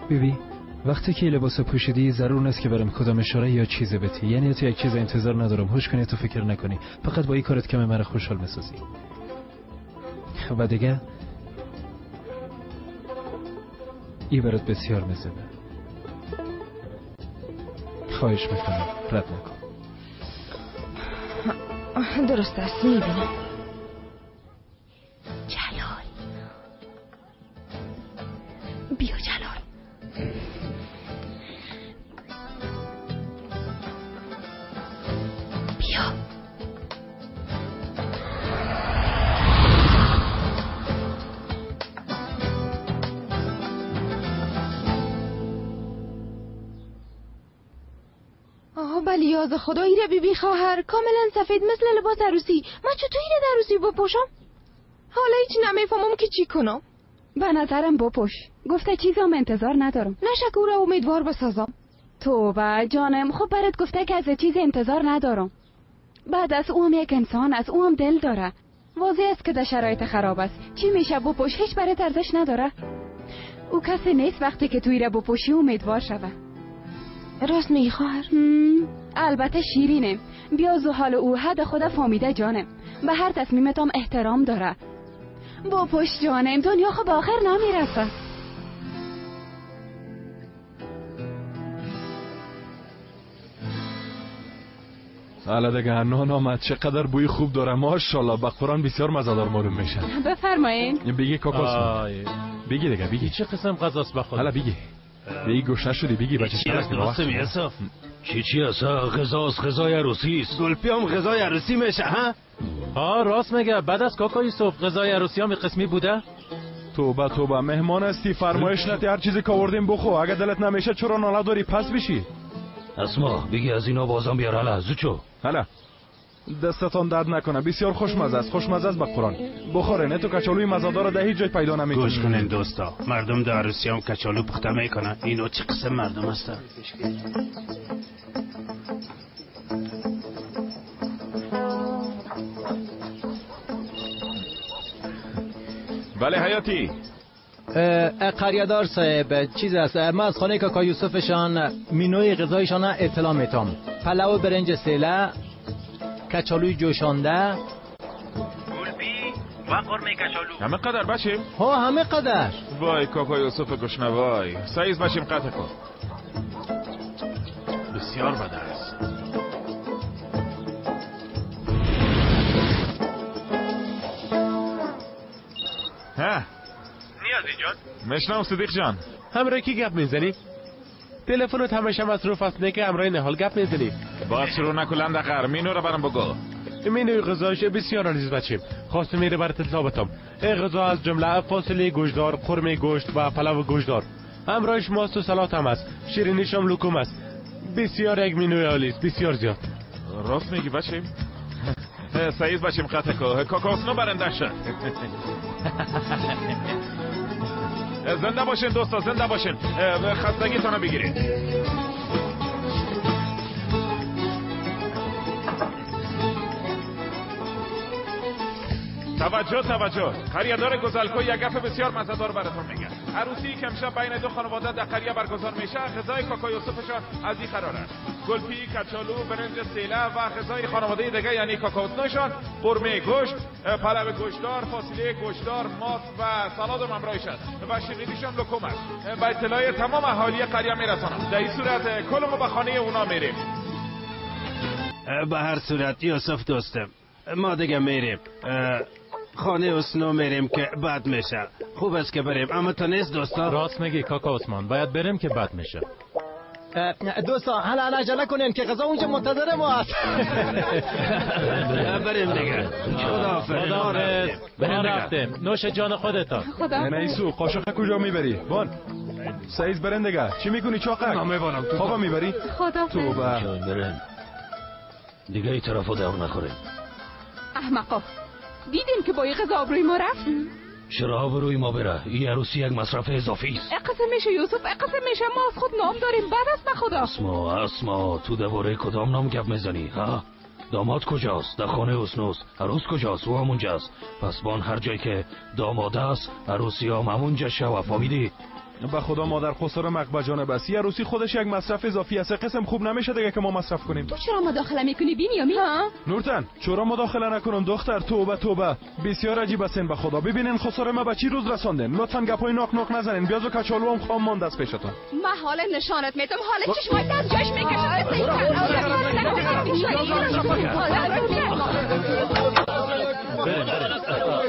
بیبی وقتی که لباس پوشیدی ضرور نیست که برم کدام اشاره یا چیز بتی. یعنی تو یک چیز انتظار ندارم، هوش کنی تو فکر نکنی، فقط با این کارت کم مرا خوشحال میسازی. و دیگه ای برات بسیار میزنه. خواهش میکنم رد نکن. درست است، میبینم. جلال بیا جلال. بیا. آه بلی یاز خدا، ایره بی بی خواهر کاملا سفید مثل لباس عروسی. من چطور ایره در عروسی بپوشم؟ حالا هیچ نمیفهمم که چی کنم. به نظرم بپوش. گفته چیزام انتظار ندارم. نشه او را امیدوار بسازم. توبه جانم، خب برات گفته که از چیز انتظار ندارم. بعد از او هم یک انسان است، او هم دل داره. واضح است که در شرایط خراب است. چی میشه بپوش، هیچ برات ارزش نداره. او کسی نیست وقتی که توی را بپوشی امیدوار شوه. راست میگی خواهر. البته شیرینه. بیاز و حال او حد خدا فامیده جانم. به هر تصمیمتام احترام داره. بپوش جانم، دنیا خب آخر نمیرسه. حالا دیگه نان آمد، چقدر بوی خوب داره ماشاءالله، به قرآن بسیار مزه‌دار معلوم میشه. بفرمایین. بگی کاکاس بگی دیگه، بگی چه قسم غذاست بخور. حالا بگی بگی گشنه شدی، بگی بچه. چی است درسته یوسف؟ چی است؟ غذاست، غذای عروسی است. گلپی هم غذای عروسی میشه ها؟ ها راست میگه. بعد از کاکا یوسف غذای عروسی هم قسمی بوده. توبه توبه، مهمان هستی فرمایش نتی، هر چیزی که آوردیم بخو. اگه دلت نمیشه چرا ناله داری؟ پس بشی. اسما بگی از اینا بازم بیار. هلا زوچو. هلا دستتان درد نکنه، بسیار خوشمزه است، خوشمزه است به قرآن. بخورین تو کچالوی مزه‌دار در هیچ جای پیدا نمی‌کنی. گوش کنین دوستا، مردم در عروسی هم کچالو پخته میکنن. اینو چه قسم مردم هستن؟ بله حیاتی. قریه‌دار صاحب چیز است، ما از خانه کاکا یوسفشان مینوی غذایشان اطلاع میتم. پلو برنج سیله، کچالوی جوشانده، گلبی و قرمه کچالو. همه قدر بچیم؟ ها همه قدر. وای کاکا یوسف گشنه وای. سایز بچیم قطع کن. بسیار بد است. ها نیازی جان؟ مشنم صدیق جان. همراه کی گپ میزنی؟ تلفنت همیشه مصروف است، نه که همراه نهال گپ میزنی. باز شروع نکن لندقر. مینو رو برام بگو. مینوی غذایش بسیار عزیز بچیم. خواستم میره برات اطلاع بدم. این غذا از جمله فاصله گوشتدار، قرمه گوشت و پلو گوشتدار. همراهش ماست و سلات هم است. شیرینیش هم لوکوم است. بسیار یک مینوی عالی است، بسیار زیاد. راست میگی بچیم؟ سعید بچیم قطع کو. کاکاسنو برنده شد. زنده باشین دوستا، زنده باشین. خستگیتان رو بگیرید. توجه توجه، قریه‌دار گزلکو یک گپ بسیار مزه‌دار براتون میگه. عروسی که امشب بین دو خانواده در قریه برگزار میشه، غذای کاکا یوسفشان از این قرار است: گلپی، کچالو، برنج سیله و غذای خانواده دیگه یعنی کاکا حسنشان، قرمه گوشت، پلو گوشتدار، فاصله گوشتدار، ماست و سالاد هم همراهش است و شیرینیشان لکم است. به اطلاع تمام اهالی قریه میرسانم. در این صورت کل ما به خانه اونا میریم. به هر صورت یوسف دوستم، ما دیگه میریم خانه اسنو میریم که بد میشه. خوب است که بریم، اما تا نیست دوستا. راست میگی کاکا عثمان، باید بریم که بد میشه. دوستا حالا عجله کنین که غذا اونجا منتظر ما است. بریم دیگه. خداحافظ. بریم رفتیم. نوش جان خودتان. خدا. نه ایسو قاشق کجا میبری؟ بان سعید برین دیگه. چی میکنی چاقک؟ نمیبرم. تو خوابا میبری؟ خدا. توبه. بریم دیگه، این طرفو دور نخوریم. احمقا دیدیم که با این غذا آبروی ما رفت. چرا آبروی ما بره؟ این عروسی یک مصرف اضافی است. اقسم میشه یوسف، اقسم میشه. ما از خود نام داریم، بد است به خدا. اسما اسما، تو درباره کدام نام گپ میزنی؟ ها داماد کجاست؟ در خانه حسنوست. عروس کجاست؟ او همونجاست. پس بان هر جایی که داماد است، عروسی هم همونجا شوه. فهمیدی؟ به خدا مادر خسرو مقبه جان بس. یه عروسی خودش یک مصرف اضافی است. قسم خوب نمیشه دیگه که ما مصرف کنیم. تو چرا مداخله میکنی بینیامی؟ ها نورتن چرا مداخله نکنم دختر؟ توبه توبه، بسیار عجیب است به خدا. ببینین خسرو ما به چی روز رساندن. لطفا گپای ناک ناک نزنین. بیاز و کچالو هم خام ماند از پیشتون. من حال نشانت میدم، حال چشمای از جاش میکشم.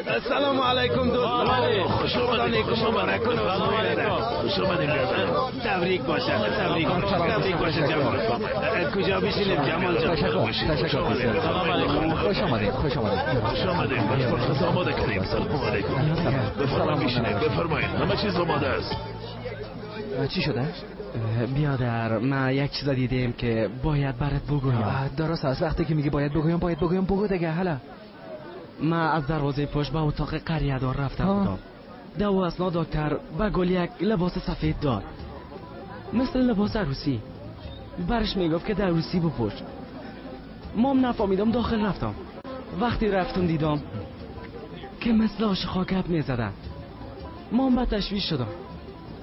السلام علیکم دوستان. خوش آمدید. خوش آمدید. خوش آمدید. تبریک باشه، تبریک تبریک باشه جمال. کجا بشینیم جمال جان؟ تشکر. خوش آمدید. خوش آمدید. خوش آمدید. غذا آماده کردیم. سلام علیکم. بفرمایید بشینید. بفرمایید، همه چیز آماده است. چی شده؟ بیادر ما یک چیز دیدیم که باید برات بگویم. درست است. وقتی که میگی باید بگویم، باید بگویم. بگو دیگه. حالا ما از دروازه پشت به اتاق قریه دار رفته بودم. دو اسنا دکتر به گل یک لباس سفید داد، مثل لباس عروسی. برش میگفت که در عروسی بپوش. مام نفهمیدم، داخل رفتم. وقتی رفتم دیدم که مثل عاشقا گپ میزدن. مام به تشویش شدم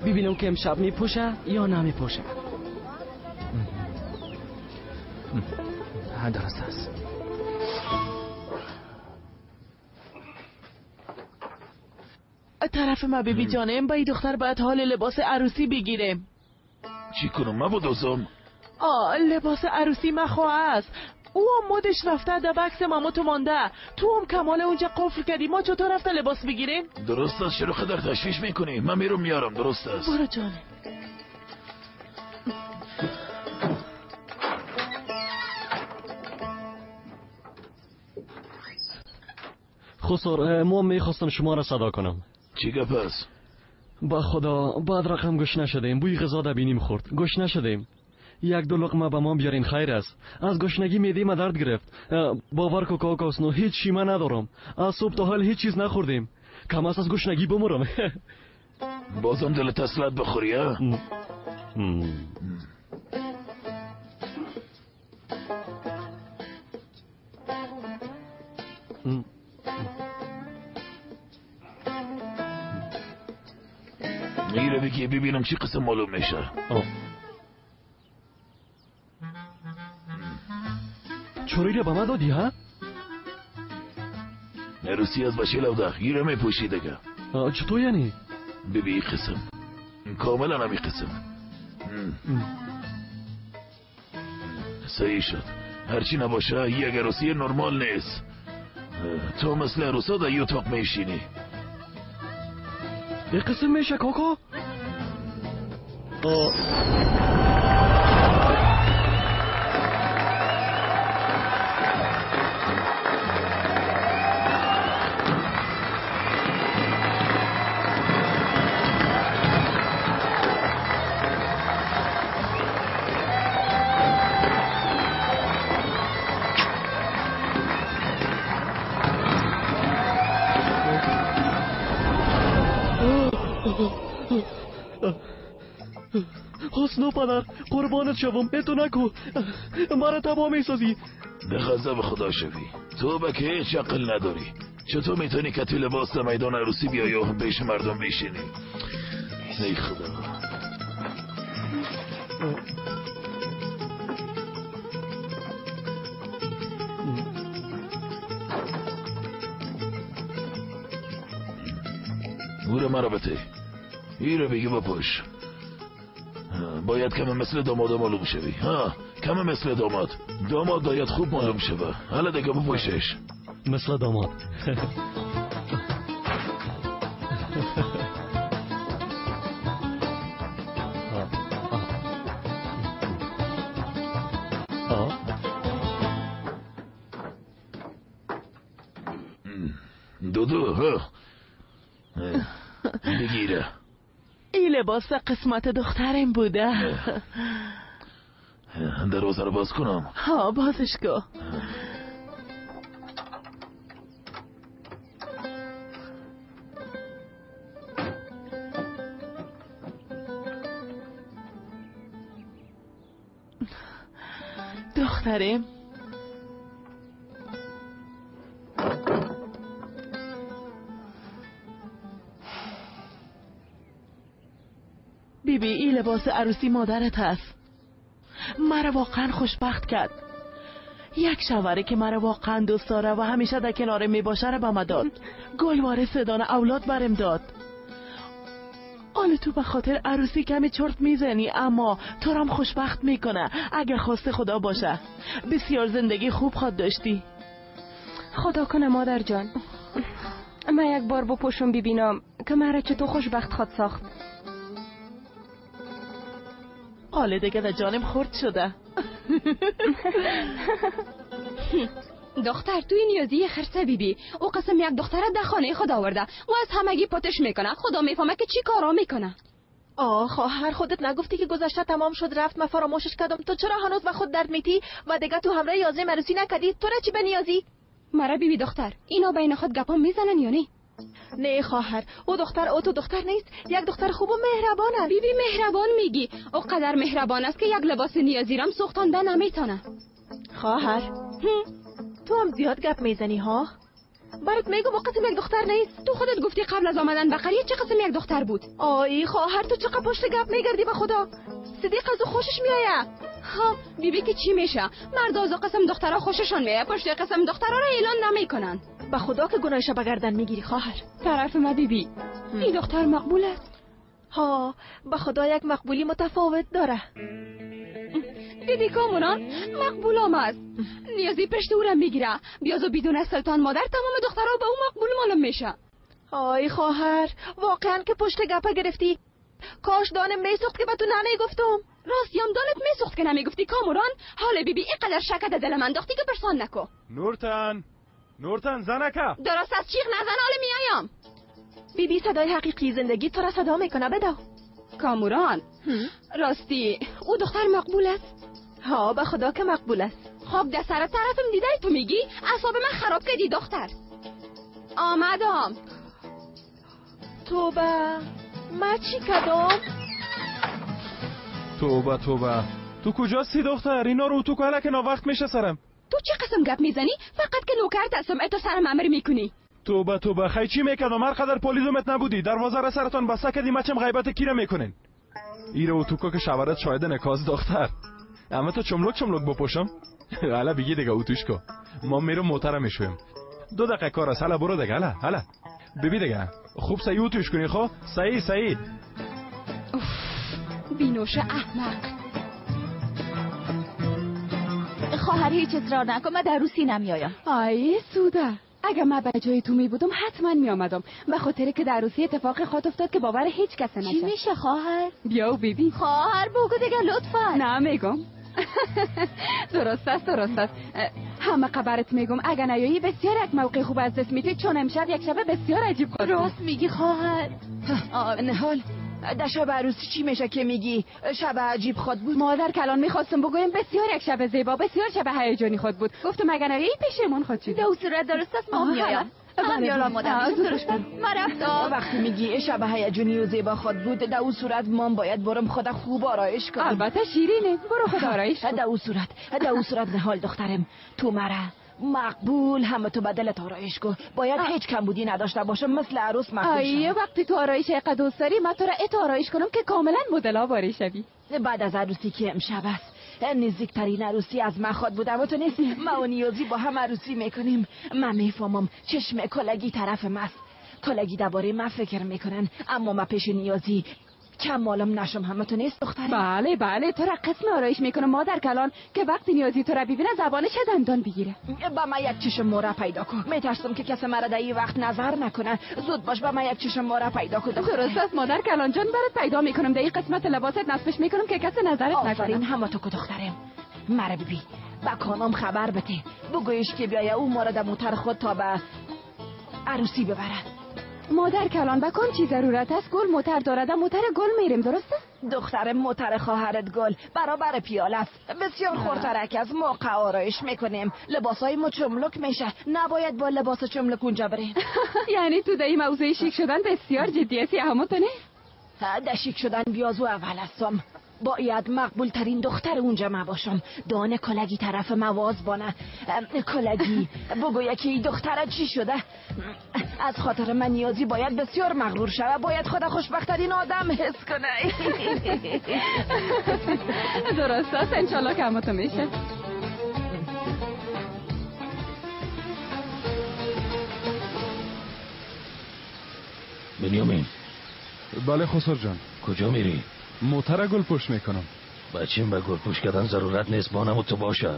ببینم که امشب میپوشه یا نمیپوشه. درست است. طرف ما بیبی جانم، با این دختر باید حال لباس عروسی بگیریم. چی کنم من بدوزم؟ آه لباس عروسی مخواه است. او هم مدش رفته در بکس ماما تو مانده. تو هم کمال اونجا قفل کردی. ما چطور رفته لباس بگیریم؟ درست است. چرا خدر تشویش میکنی؟ من میرم میارم. درست است. برو جانم. خسر ما میخواستم شما را صدا کنم. چی گپ است؟ با خدا بعد رقم گوش نشدیم. بوی غذا در بینیم خورد. گوش نشدیم. یک دو لقمه به ما بیارین خیر است. از گشنگی معده ما درد گرفت. باور کو کاکا حسنو هیچ چی من ندارم. از صبح تا حال هیچ چیز نخوردیم. کم است از گشنگی بمرم. بازم دل تسلط بخوری ها؟ میره بگی ببینم چی قسم معلوم میشه. چوری رو به من دادی ها؟ عروسی از بچه لوده گیره میپوشی دیگه. چطور یعنی؟ ببین قسم کاملا همی قسم صحیح شد. هرچی نباشه یک عروسی نرمال نیست. تو مثل عروسا در یه اتاق میشینی. یه قسم میشه کاکا؟ حسنو پدر قربانت شوم، اتو نکو، مرا تباه میسازی. به غضب خدا شوی، تو به که هیچ عقل نداری. چطور میتونی که توی لباس در میدان عروسی بیای و پیش مردم بشینی؟ ای خدا. او مرا بته، ایره بگی بپوش. باید کم مثل داماد معلوم شوی. ها کم مثل داماد. داماد باید خوب معلوم شوه. حالا دیگه بپوشش. مثل داماد. دودو ها بگیره. این لباس قسمت دخترم بوده. دروازه رو باز کنم؟ ها بازش کن. دخترم بیبی، این لباس عروسی مادرت هست. مرا واقعا خوشبخت کرد. یک شوهره که مرا واقعا دوست داره و همیشه در کنار می باشه را به ما داد. گلواره سدان اولاد برم داد. حالا تو به خاطر عروسی کمی چرت میزنی، اما تو رام خوشبخت میکنه اگر خواست خدا باشه. بسیار زندگی خوب خواد داشتی. خدا کنه مادر جان، من یک بار بپوشم ببینم که مرا چطور خوشبخت خواد ساخت. حالا دیگه در جانم خورد شده. دختر توی نیازی خرسه بیبی. او قسم یک دختره در خانه خود آورده و از همگی پتش میکنه. خدا میفهمه که چی کارا میکنه. آه خواهر، خودت نگفتی که گذشته تمام شد رفت، من فراموشش کردم. تو چرا هنوز به خود درد میتی و دیگه تو همراه یازی عروسی نکردی؟ تو را چی به نیازی؟ مرا بیبی دختر، اینا بین خود گپا میزنن یا نه؟ نه خواهر، او دختر او تو دختر نیست، یک دختر خوب و مهربان است. بیبی مهربان میگی؟ او قدر مهربان است که یک لباس نیازی رم سوختانده نمیتونه. خواهر تو هم زیاد گپ میزنی ها. برات میگم او قسم یک دختر نیست. تو خودت گفتی قبل از آمدن به قریه چه قسم یک دختر بود. آی خواهر تو چقدر پشت گپ میگردی به خدا. صدیق از او خوشش میآید. ها بیبی که چی میشه؟ مرد از قسم دخترها خوششان میآید، پشت قسم دخترها را اعلان نمیکنن. به خدا که گناهش به گردن میگیری خواهر. طرف ما بیبی، این دختر مقبول است. ها به خدا یک مقبولی متفاوت داره. دیدی کاموران مقبول هم است. نیازی پشت او را میگیره. بیازو بدون سلطان مادر تمام دخترها به او مقبول معلوم میشه. آی خواهر واقعا که پشت گپه گرفتی. کاش دانم میسوخت که به تو نمیگفتم. راستیم دانت میسوخت که نمیگفتی کاموران. حال بیبی اینقدر شک در دلم انداختی که پرسان نکو. نورتن نورتن زنکه درست از چیغ نزن، حال میایم. بیبی صدای حقیقی زندگی تو را صدا میکنه. بدو کاموران راستی او دختر مقبول است؟ ها به خدا که مقبول است. خب در سر طرفم دیده تو میگی؟ اعصاب من خراب کردی دختر. آمدم. توبه من چی کردم؟ توبه توبه تو کجاستی دختر؟ اینا رو تو که ناوقت میشه سرم. تو چه قسم گپ میزنی؟ فقط که نوکرت هستم تو سرم امر میکنی. توبه توبه خی چی میکردم؟ هر قدر پالیدومت نبودی دروازه را سرتان بسته کردی مچم غیبت کی را میکنین؟ ایره و تو که شورت شاهد نکاز دختر. اما تو چملک چملک بپوشم؟ حالا بگی دیگه اوتوش کو. ما میرم موتر میشویم. 2 دقیقه کار است. حالا برو دیگه. حالا ببی دیگه. خوب سعی اوتوش کنی خو؟ سعی سعی. بینوش احمق. خواهر هیچ اصرار نکن، من در روسی نمیایم. آی سوده، اگه من به جای تو می بودم حتما می آمدم، به خاطر که در روسیه اتفاق خواهد افتاد که باور هیچ کس نشه. چی میشه خواهر؟ بیا و ببین. خواهر بگو دیگه لطفا. نه میگم. درست است درست است. همه خبرت میگم. اگه نیایی بسیار یک موقع خوب از دست میدی، چون امشب یک شب بسیار عجیب خواهد. راست میگی خواهر. نهال در شب عروسی چی میشه که میگی شب عجیب خود بود؟ مادر کلان میخواستم بگویم بسیار یک شب زیبا، بسیار شب هیجانی خود بود. گفتم اگر نیایی پیشمان خود شد. دو صورت درست است ما میایم. هم مادر درست است. ما رفتم. وقتی میگی شب هیجانی و زیبا خود بود، در اون صورت ما باید برم خود خوب آرایش کنم. البته شیرینه، برو خود آرایش کن. در اون صورت نهال دخترم تو مرا مقبول همه تو بدلت آرایش کن. باید هیچ کمبودی نداشته باشم، مثل عروس مقبول شم. وقتی تو آرایش اینقدر دوست داری من تو را ات آرایش کنم که کاملا مدلا واری شوی. بعد از عروسی که امشب است، نزدیکترین عروسی از من خود بودم و تو نیست. ما و نیازی با هم عروسی میکنیم. من میفهمم چشم کلگی طرف ماست، کلگی درباره من فکر میکنن، اما من پیش نیازی کم مالم نشم. همه تو نیست دختره؟ بله بله، تو را قسم آرایش میکنم مادر کلان که وقتی نیازی تو را ببینه زبانش دندان بگیره. با من یک چشم مورا پیدا کن. میترسم که کس مرا در این وقت نظر نکنه. زود باش با من یک چشم مورا پیدا کن. درست است مادر کلان جان، برات پیدا میکنم. در این قسمت لباست نصبش میکنم که کس نظرت نکنه. آفرین همه تو که دخترم. مرا ببی با کانام خبر بده، بگویش که بیایه او ما را در موتر خود تا به عروسی ببرد. مادر کلان بکن چی ضرورت است؟ گل موتر دارد، موتر گل میریم درسته؟ دختر موتر خواهرت گل برابر پیاله است، بسیار خورترک از موقع آرایش میکنیم. لباسای ما چملک میشه، نباید با لباس چملک اونجا بریم. یعنی تو در این موضوع شیک شدن بسیار جدی هستی همو تو نه؟ در شیک شدن بیازو اول هستم. باید مقبول ترین دختر اونجا ما باشم. دانه کلگی طرف مواز بانه. کلگی بگو یکی دختره چی شده؟ از خاطر من نیازی باید بسیار مغرور شوه، باید خدا خوشبخترین آدم حس کنه. درست است انشالله که همه میشه. بنیامین. بله خسرو جان. کجا میری؟ موتر گل پوش میکنم. بچیم به گل پوش کردن ضرورت نیست، بانم و تو باشه.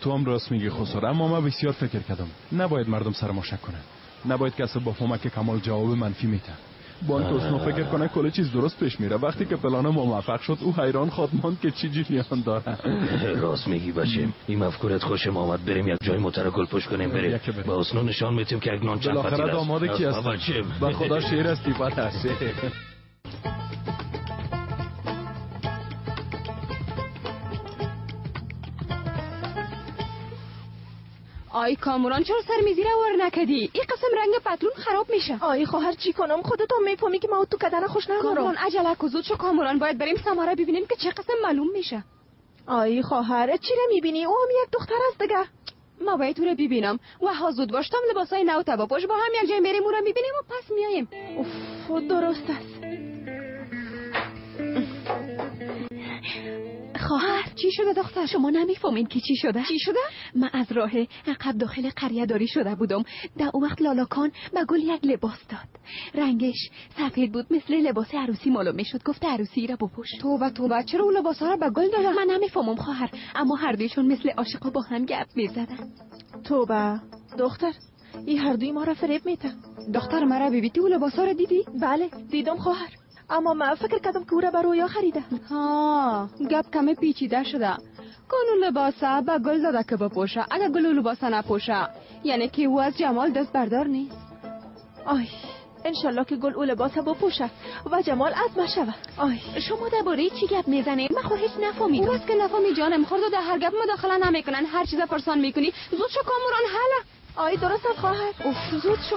تو هم راست میگی خسرو، اما من بسیار فکر کردم. نباید مردم سر ما شک کنن. نباید کسی با فهمه که کمال جواب منفی میده. بانک اسنو فکر کنه کل چیز درست پیش میره. وقتی که پلان ما موفق شد او حیران خواد ماند که چی جریان داره. راست میگی بچیم، این مفکورت خوشم آمد. بریم یک جای موتر گل پوش کنیم. بریم با اسنو نشان میتیم که یک نان چند فتیل است. بالاخره داماد کی است؟ به خدا شیر است. آی کاموران چرا سر میزی را ور نکدی؟ این قسم رنگ پتلون خراب میشه. آی خواهر چی کنم؟ خودت هم میفهمی که ما تو کدن خوش ندارم. کاموران عجله کو، زود شو کاموران، باید بریم سماره ببینیم که چه قسم معلوم میشه. آی خواهر چی را میبینی؟ او هم یک دختر است دیگه. ما باید او را ببینم. و زود باش، تام لباسای نو تا بپوش، با هم یک جای میریم او را میبینیم و پس میایم. اوف درست است. خواهر چی شده دختر؟ شما نمیفهمین که چی شده؟ چی شده؟ من از راه عقب داخل قریه داری شده بودم. در اون وقت لالاکان به گل یک لباس داد، رنگش سفید بود، مثل لباس عروسی معلوم میشد. گفت عروسی را بپوش. توبه توبه، چرا اون لباس ها را به گل دادن؟ من نمیفهمم خواهر، اما هر دویشون مثل عاشقا با هم گپ میزدن. توبه دختر، این هر دوی ما را فریب میده. دختر مرا ببینی اون لباس ها را دیدی؟ بله دیدم خواهر، اما من فکر کردم که او را به رویا خریده. ها گپ کمی پیچیده شده. کانو لباسه به گل داده که بپوشه، اگر گل لباسه نپوشه یعنی که او از جمال دست بردار نیست. آی انشالله که گل او لباس بپوشه و جمال از ما شوه. آی شما درباره چی گپ میزنی؟ من خود هیچ نفهمیدم. او بس که نفهمی جانم، خود در هر گپ مداخله نمیکنن، هر چیز پرسان میکنی. زود شو کاموران حالا. آی درست است خواهر. اوف زود شو.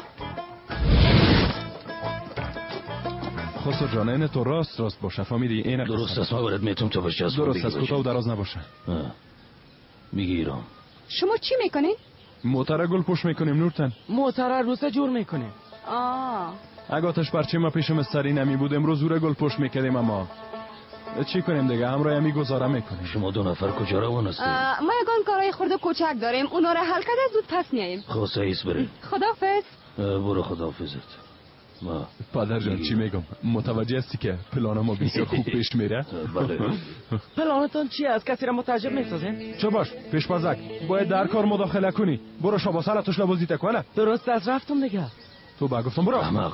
خسرو جان این تو راست راست باشه فهمیدی؟ این درست است. ما برات میتونم تو باشه. درست است، کوتاه و دراز نباشه. میگیرم. شما چی میکنین؟ موتر گل پوش میکنیم نورتن. موتر روسه جور میکنیم. آه اگه آتش پرچه ما پیش مستری نمی بود امروز زور گل پشت میکردیم، اما چی کنیم دیگه، همراه همی گزاره میکنیم. شما دو نفر کجا روان هستید؟ ما یگان کارای خرد و کوچک داریم، اونا را حل کرده زود پس میاییم. خب سعیس بریم. خداحافظ. برو خداحافظت. ما پدر جان چی میگم، متوجه هستی که پلان ما بسیار خوب پیش میره؟ بله. پلانتون چی است؟ کسی را متعجب میسازین؟ چه باش پیشپازک، باید در کار مداخله کنی. برو شاباسلا توش لبازی تکواله. درست از رفتم دیگه. تو با گفتم برو. احمق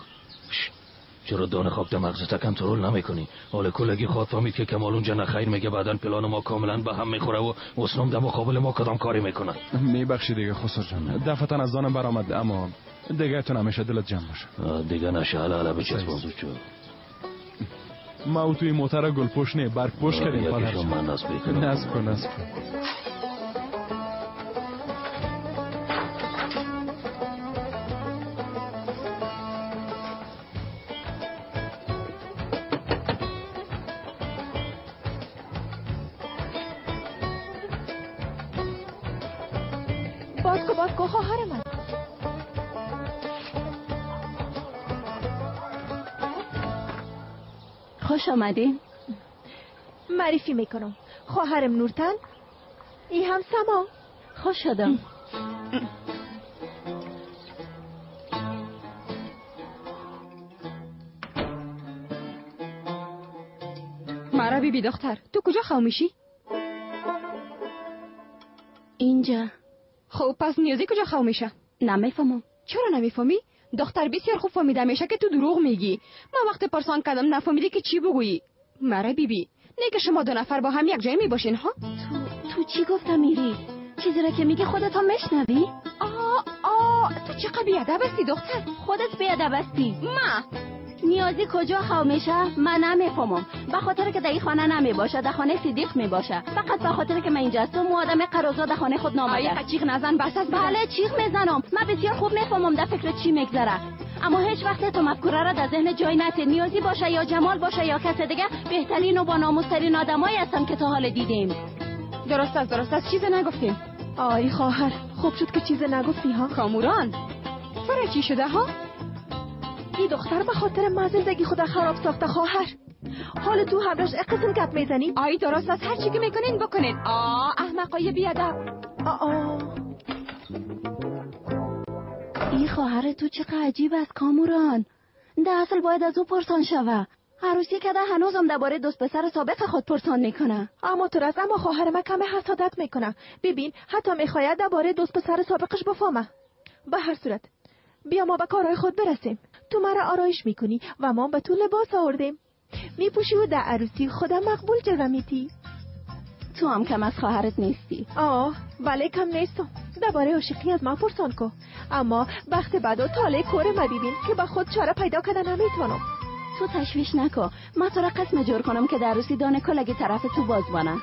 چرا دانه خاک مغزت کنترل نمیکنی؟ حال کلگی خواد فهمید که کمال اونجا نخیر میگه، بعدا پلان ما کاملا به هم میخوره و اسلام در مقابل ما کدام کاری میکنه. میبخشی دیگه خسرو جان، دفعتا از دانم برآمد، اما دیگه تو نمیشه دلت جمع باشه. دیگه نشه، حالا حالا بچسب زود شو. ما توی موتر گل پوش نه برگ پوش کردیم. پدر من نصب میکنم. نصب کن نصب کن. باز کو باز کو خواهر من. خوش آمدین. معرفی میکنم، خواهرم نورتن، ای هم سما. خوش شدم. مرا بی بی دختر، تو کجا خو میشی؟ اینجا. خب پس نیازی کجا خو میشه؟ نمیفهمم. چرا نمیفهمی؟ دختر بسیار خوب فهمیده میشه که تو دروغ میگی. من وقت پرسان کردم نفهمیدی که چی بگویی. مرا بی بی، نه که شما دو نفر با هم یک جای میباشین ها؟ تو چی گفتم میری؟ چیزی را که میگی خودت هم میشنوی؟ آه آه تو چقدر بی‌ادب هستی دختر. خودت بی‌ادب هستی. ما نیازی کجا خو میشه؟ من نمیفهمم. به خاطر که در این خانه نمیباشه، در خانه صدیق میباشه. فقط به خاطر که من اینجا هستم و آدم قرازا در خانه خود نامده. آی چیغ نزن بس است. بله چیغ میزنم. من بسیار خوب میفهمم در فکر چی میگذره. اما هیچ وقت تو مفکوره را در ذهن جای نده. نیازی باشه یا جمال باشه یا کس دیگه، بهترین و با ناموسترین آدمایی هستن که تا حال دیدیم. درست است درست است، چیز نگفتیم. آی خواهر خوب شد که چیز نگفتی ها. کاموران تو چی شده ها؟ این دختر به خاطر ما زندگی خدا خراب ساخته خواهر. حال تو همراش قسم گپ میزنی؟ آی درست است، هر چی که میکنین بکنین. آ احمقای بیادب. آ این خواهر تو چقدر عجیب است کاموران. در اصل باید از او پرسان شوه. عروسی کده هنوزم درباره دوست پسر سابق خود پرسان میکنه. اما تو راست، اما خواهر من کم حسادت میکنه. ببین حتی میخواید درباره دوست پسر سابقش بفهمه. به هر صورت بیا ما به کارهای خود برسیم. تو مرا آرایش میکنی و ما به تو لباس آوردیم. میپوشی و در عروسی خدا مقبول جلوه میتی. تو هم کم از خواهرت نیستی. آه بله کم نیستم. درباره عاشقی از من پرسان کو، اما بخت بد و طالع کور ما ببین که با خود چاره پیدا کردن نمیتونم. تو تشویش نکن، من تو را قسم جور کنم که در عروسی دانه کلگی طرف تو باز بانه.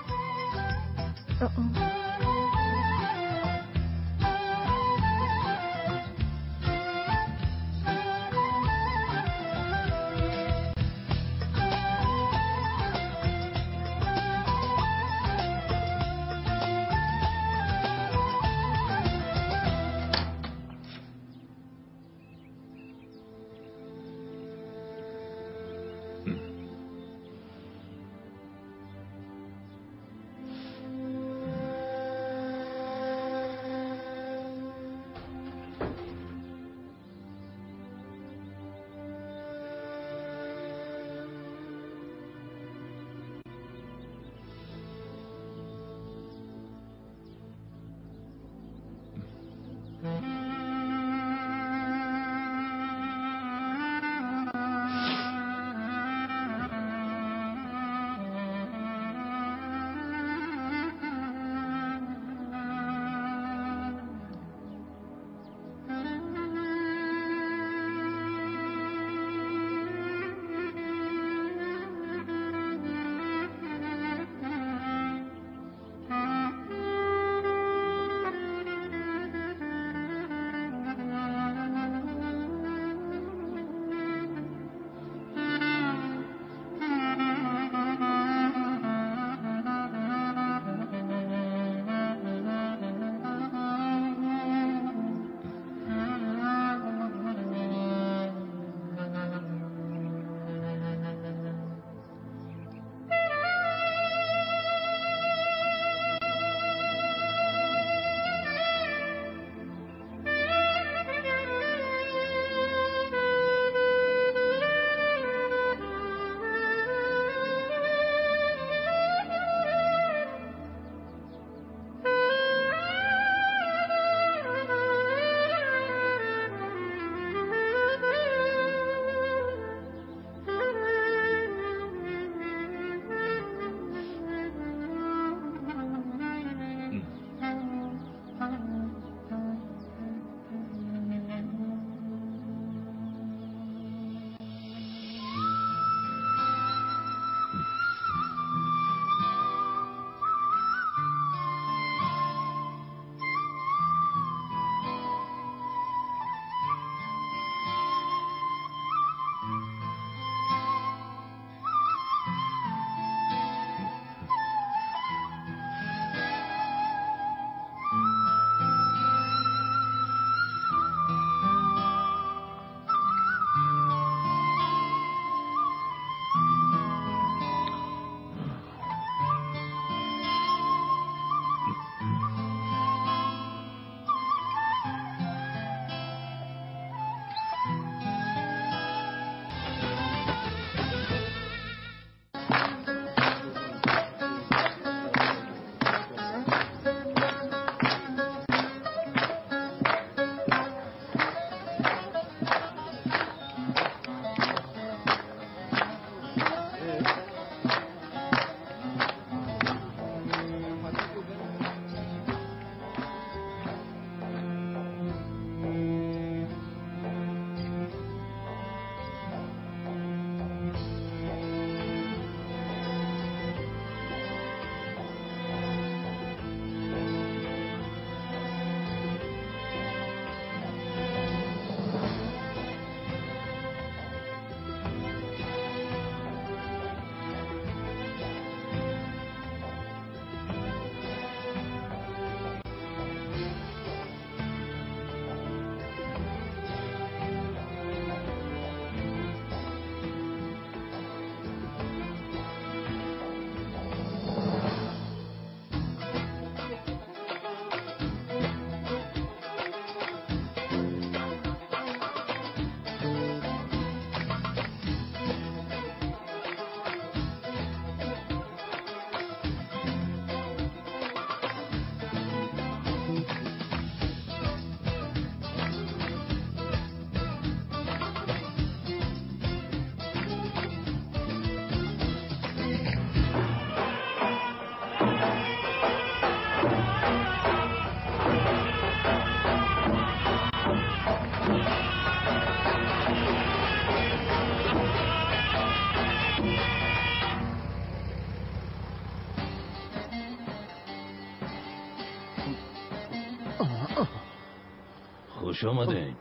خوش آمدین.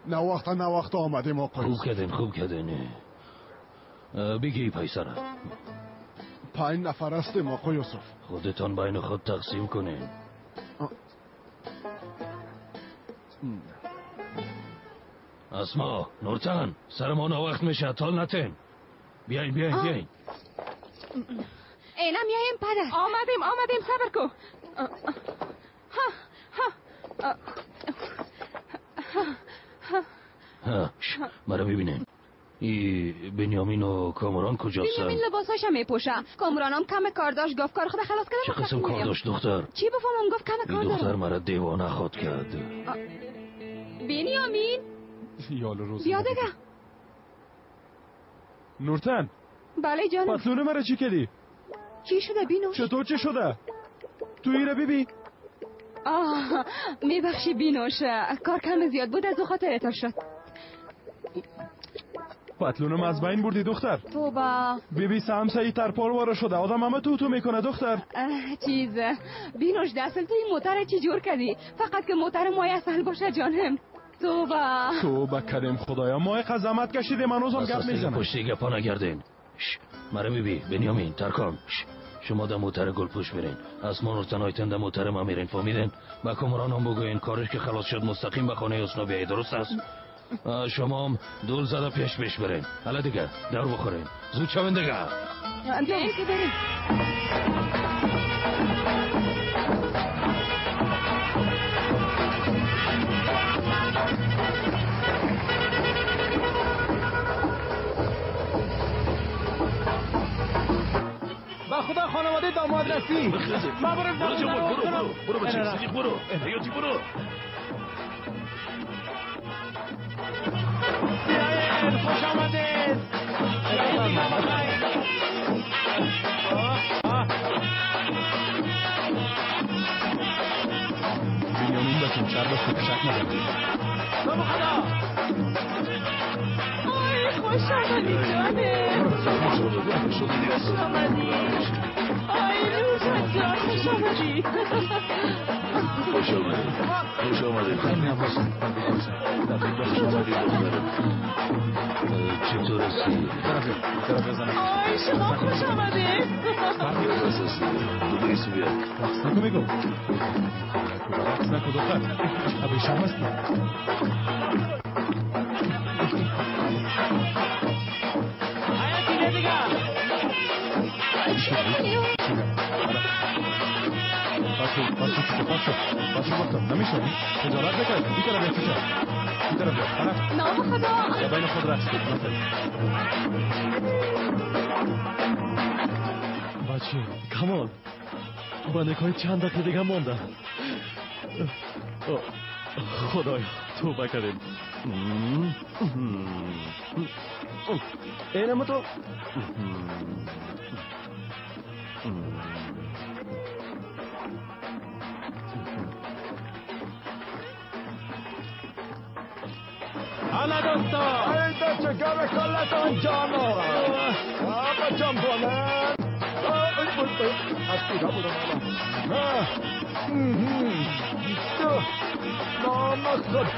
نه وقت آمدیم آقای. خوب کردین، خوب کردین. بگی پیسه را. 5 نفر هستیم آقای یوسف. خودتان بین خود تقسیم کنین. اسما، نورتن، سر ما ناوقت میشه، تال نتین. بیاین بیاین بیاین. اینا میایم پدر. آمدیم آمدیم، صبر کو. ها ها ها، مرا ببینین. ای بنیامین و کامران کجاستن؟ بنیامین لباساشم میپوشه. کامرانم کم کار داشت، گفت کار خود خلاص کردم. چه قسم کار داشت دختر؟ چی بفهمم، گفت کم کار دارم. دختر مرا دیوانه خود کرد. بنیامین یالو روز بیا دیگه. نورتن. بله جانم. پتلون مرا چی کردی؟ چی شده بینوش؟ چطور چی شده؟ تو ایره بیبی؟ آه میبخشی بینوش، کار کم زیاد بود از او خاطر اتر شد. پتلونم از بین بردی دختر. توبه. بیبی سمسه ترپال وارا شده، آدم همه تو تو میکنه دختر. چیز بینوش دستل تو این موتر چی جور کردی؟ فقط که موتر مای اصل باشه جانم. توبه توبه کریم خدایا، ما اینقدر زحمت کشیدیم هنوزم گپ میزنه. پشتی گپا نگردین. مرا بیبی، بنیامین، ترکان، شما در موتر گلپوش میرین، اسما نورتن آیتن در موتر ما میرین، فهمیدین؟ با کامران هم بگوین کارش که خلاص شد مستقیم به خانه حسنا بیایید، درست است؟ شما هم دول زده پیش پیش برین. حالا دیگه در بخورین، زود شوین دیگه. بریم که بریم. با خدا خانواده داماد رسی. ما برو برو برو بچه، صدیق برو، حیاتی برو. خوش آمدید. بنیامین بچم شر باش که شک ندارم. بابا خدا. آی خوش آمدی جانه. خوش آمدی. آی روزت جان خوش آمدی. خوش آمدید. خوش آمدید. خوش آمدید دخترم. چطور هستی؟ آی شما خوش آمدید. رقص نکن میگم. رقص نکن دختر. ابی شام هستی. حیاتی دیگه. پاشو پاشو پاشو پاشو گفتم نمیشونی؟ خجالت بکش. این طرف بیا چوچه. این طرف بیا. نام خدا. یا بین خود رقص کن. بچه کمال با نکای چند دقیقه دیگه مونده. خدایا توبه کردیم. اینم تو. حالا دوستا ایده چگر کلتان جانا آقا جان بلند. از کجا بودم نام خدا.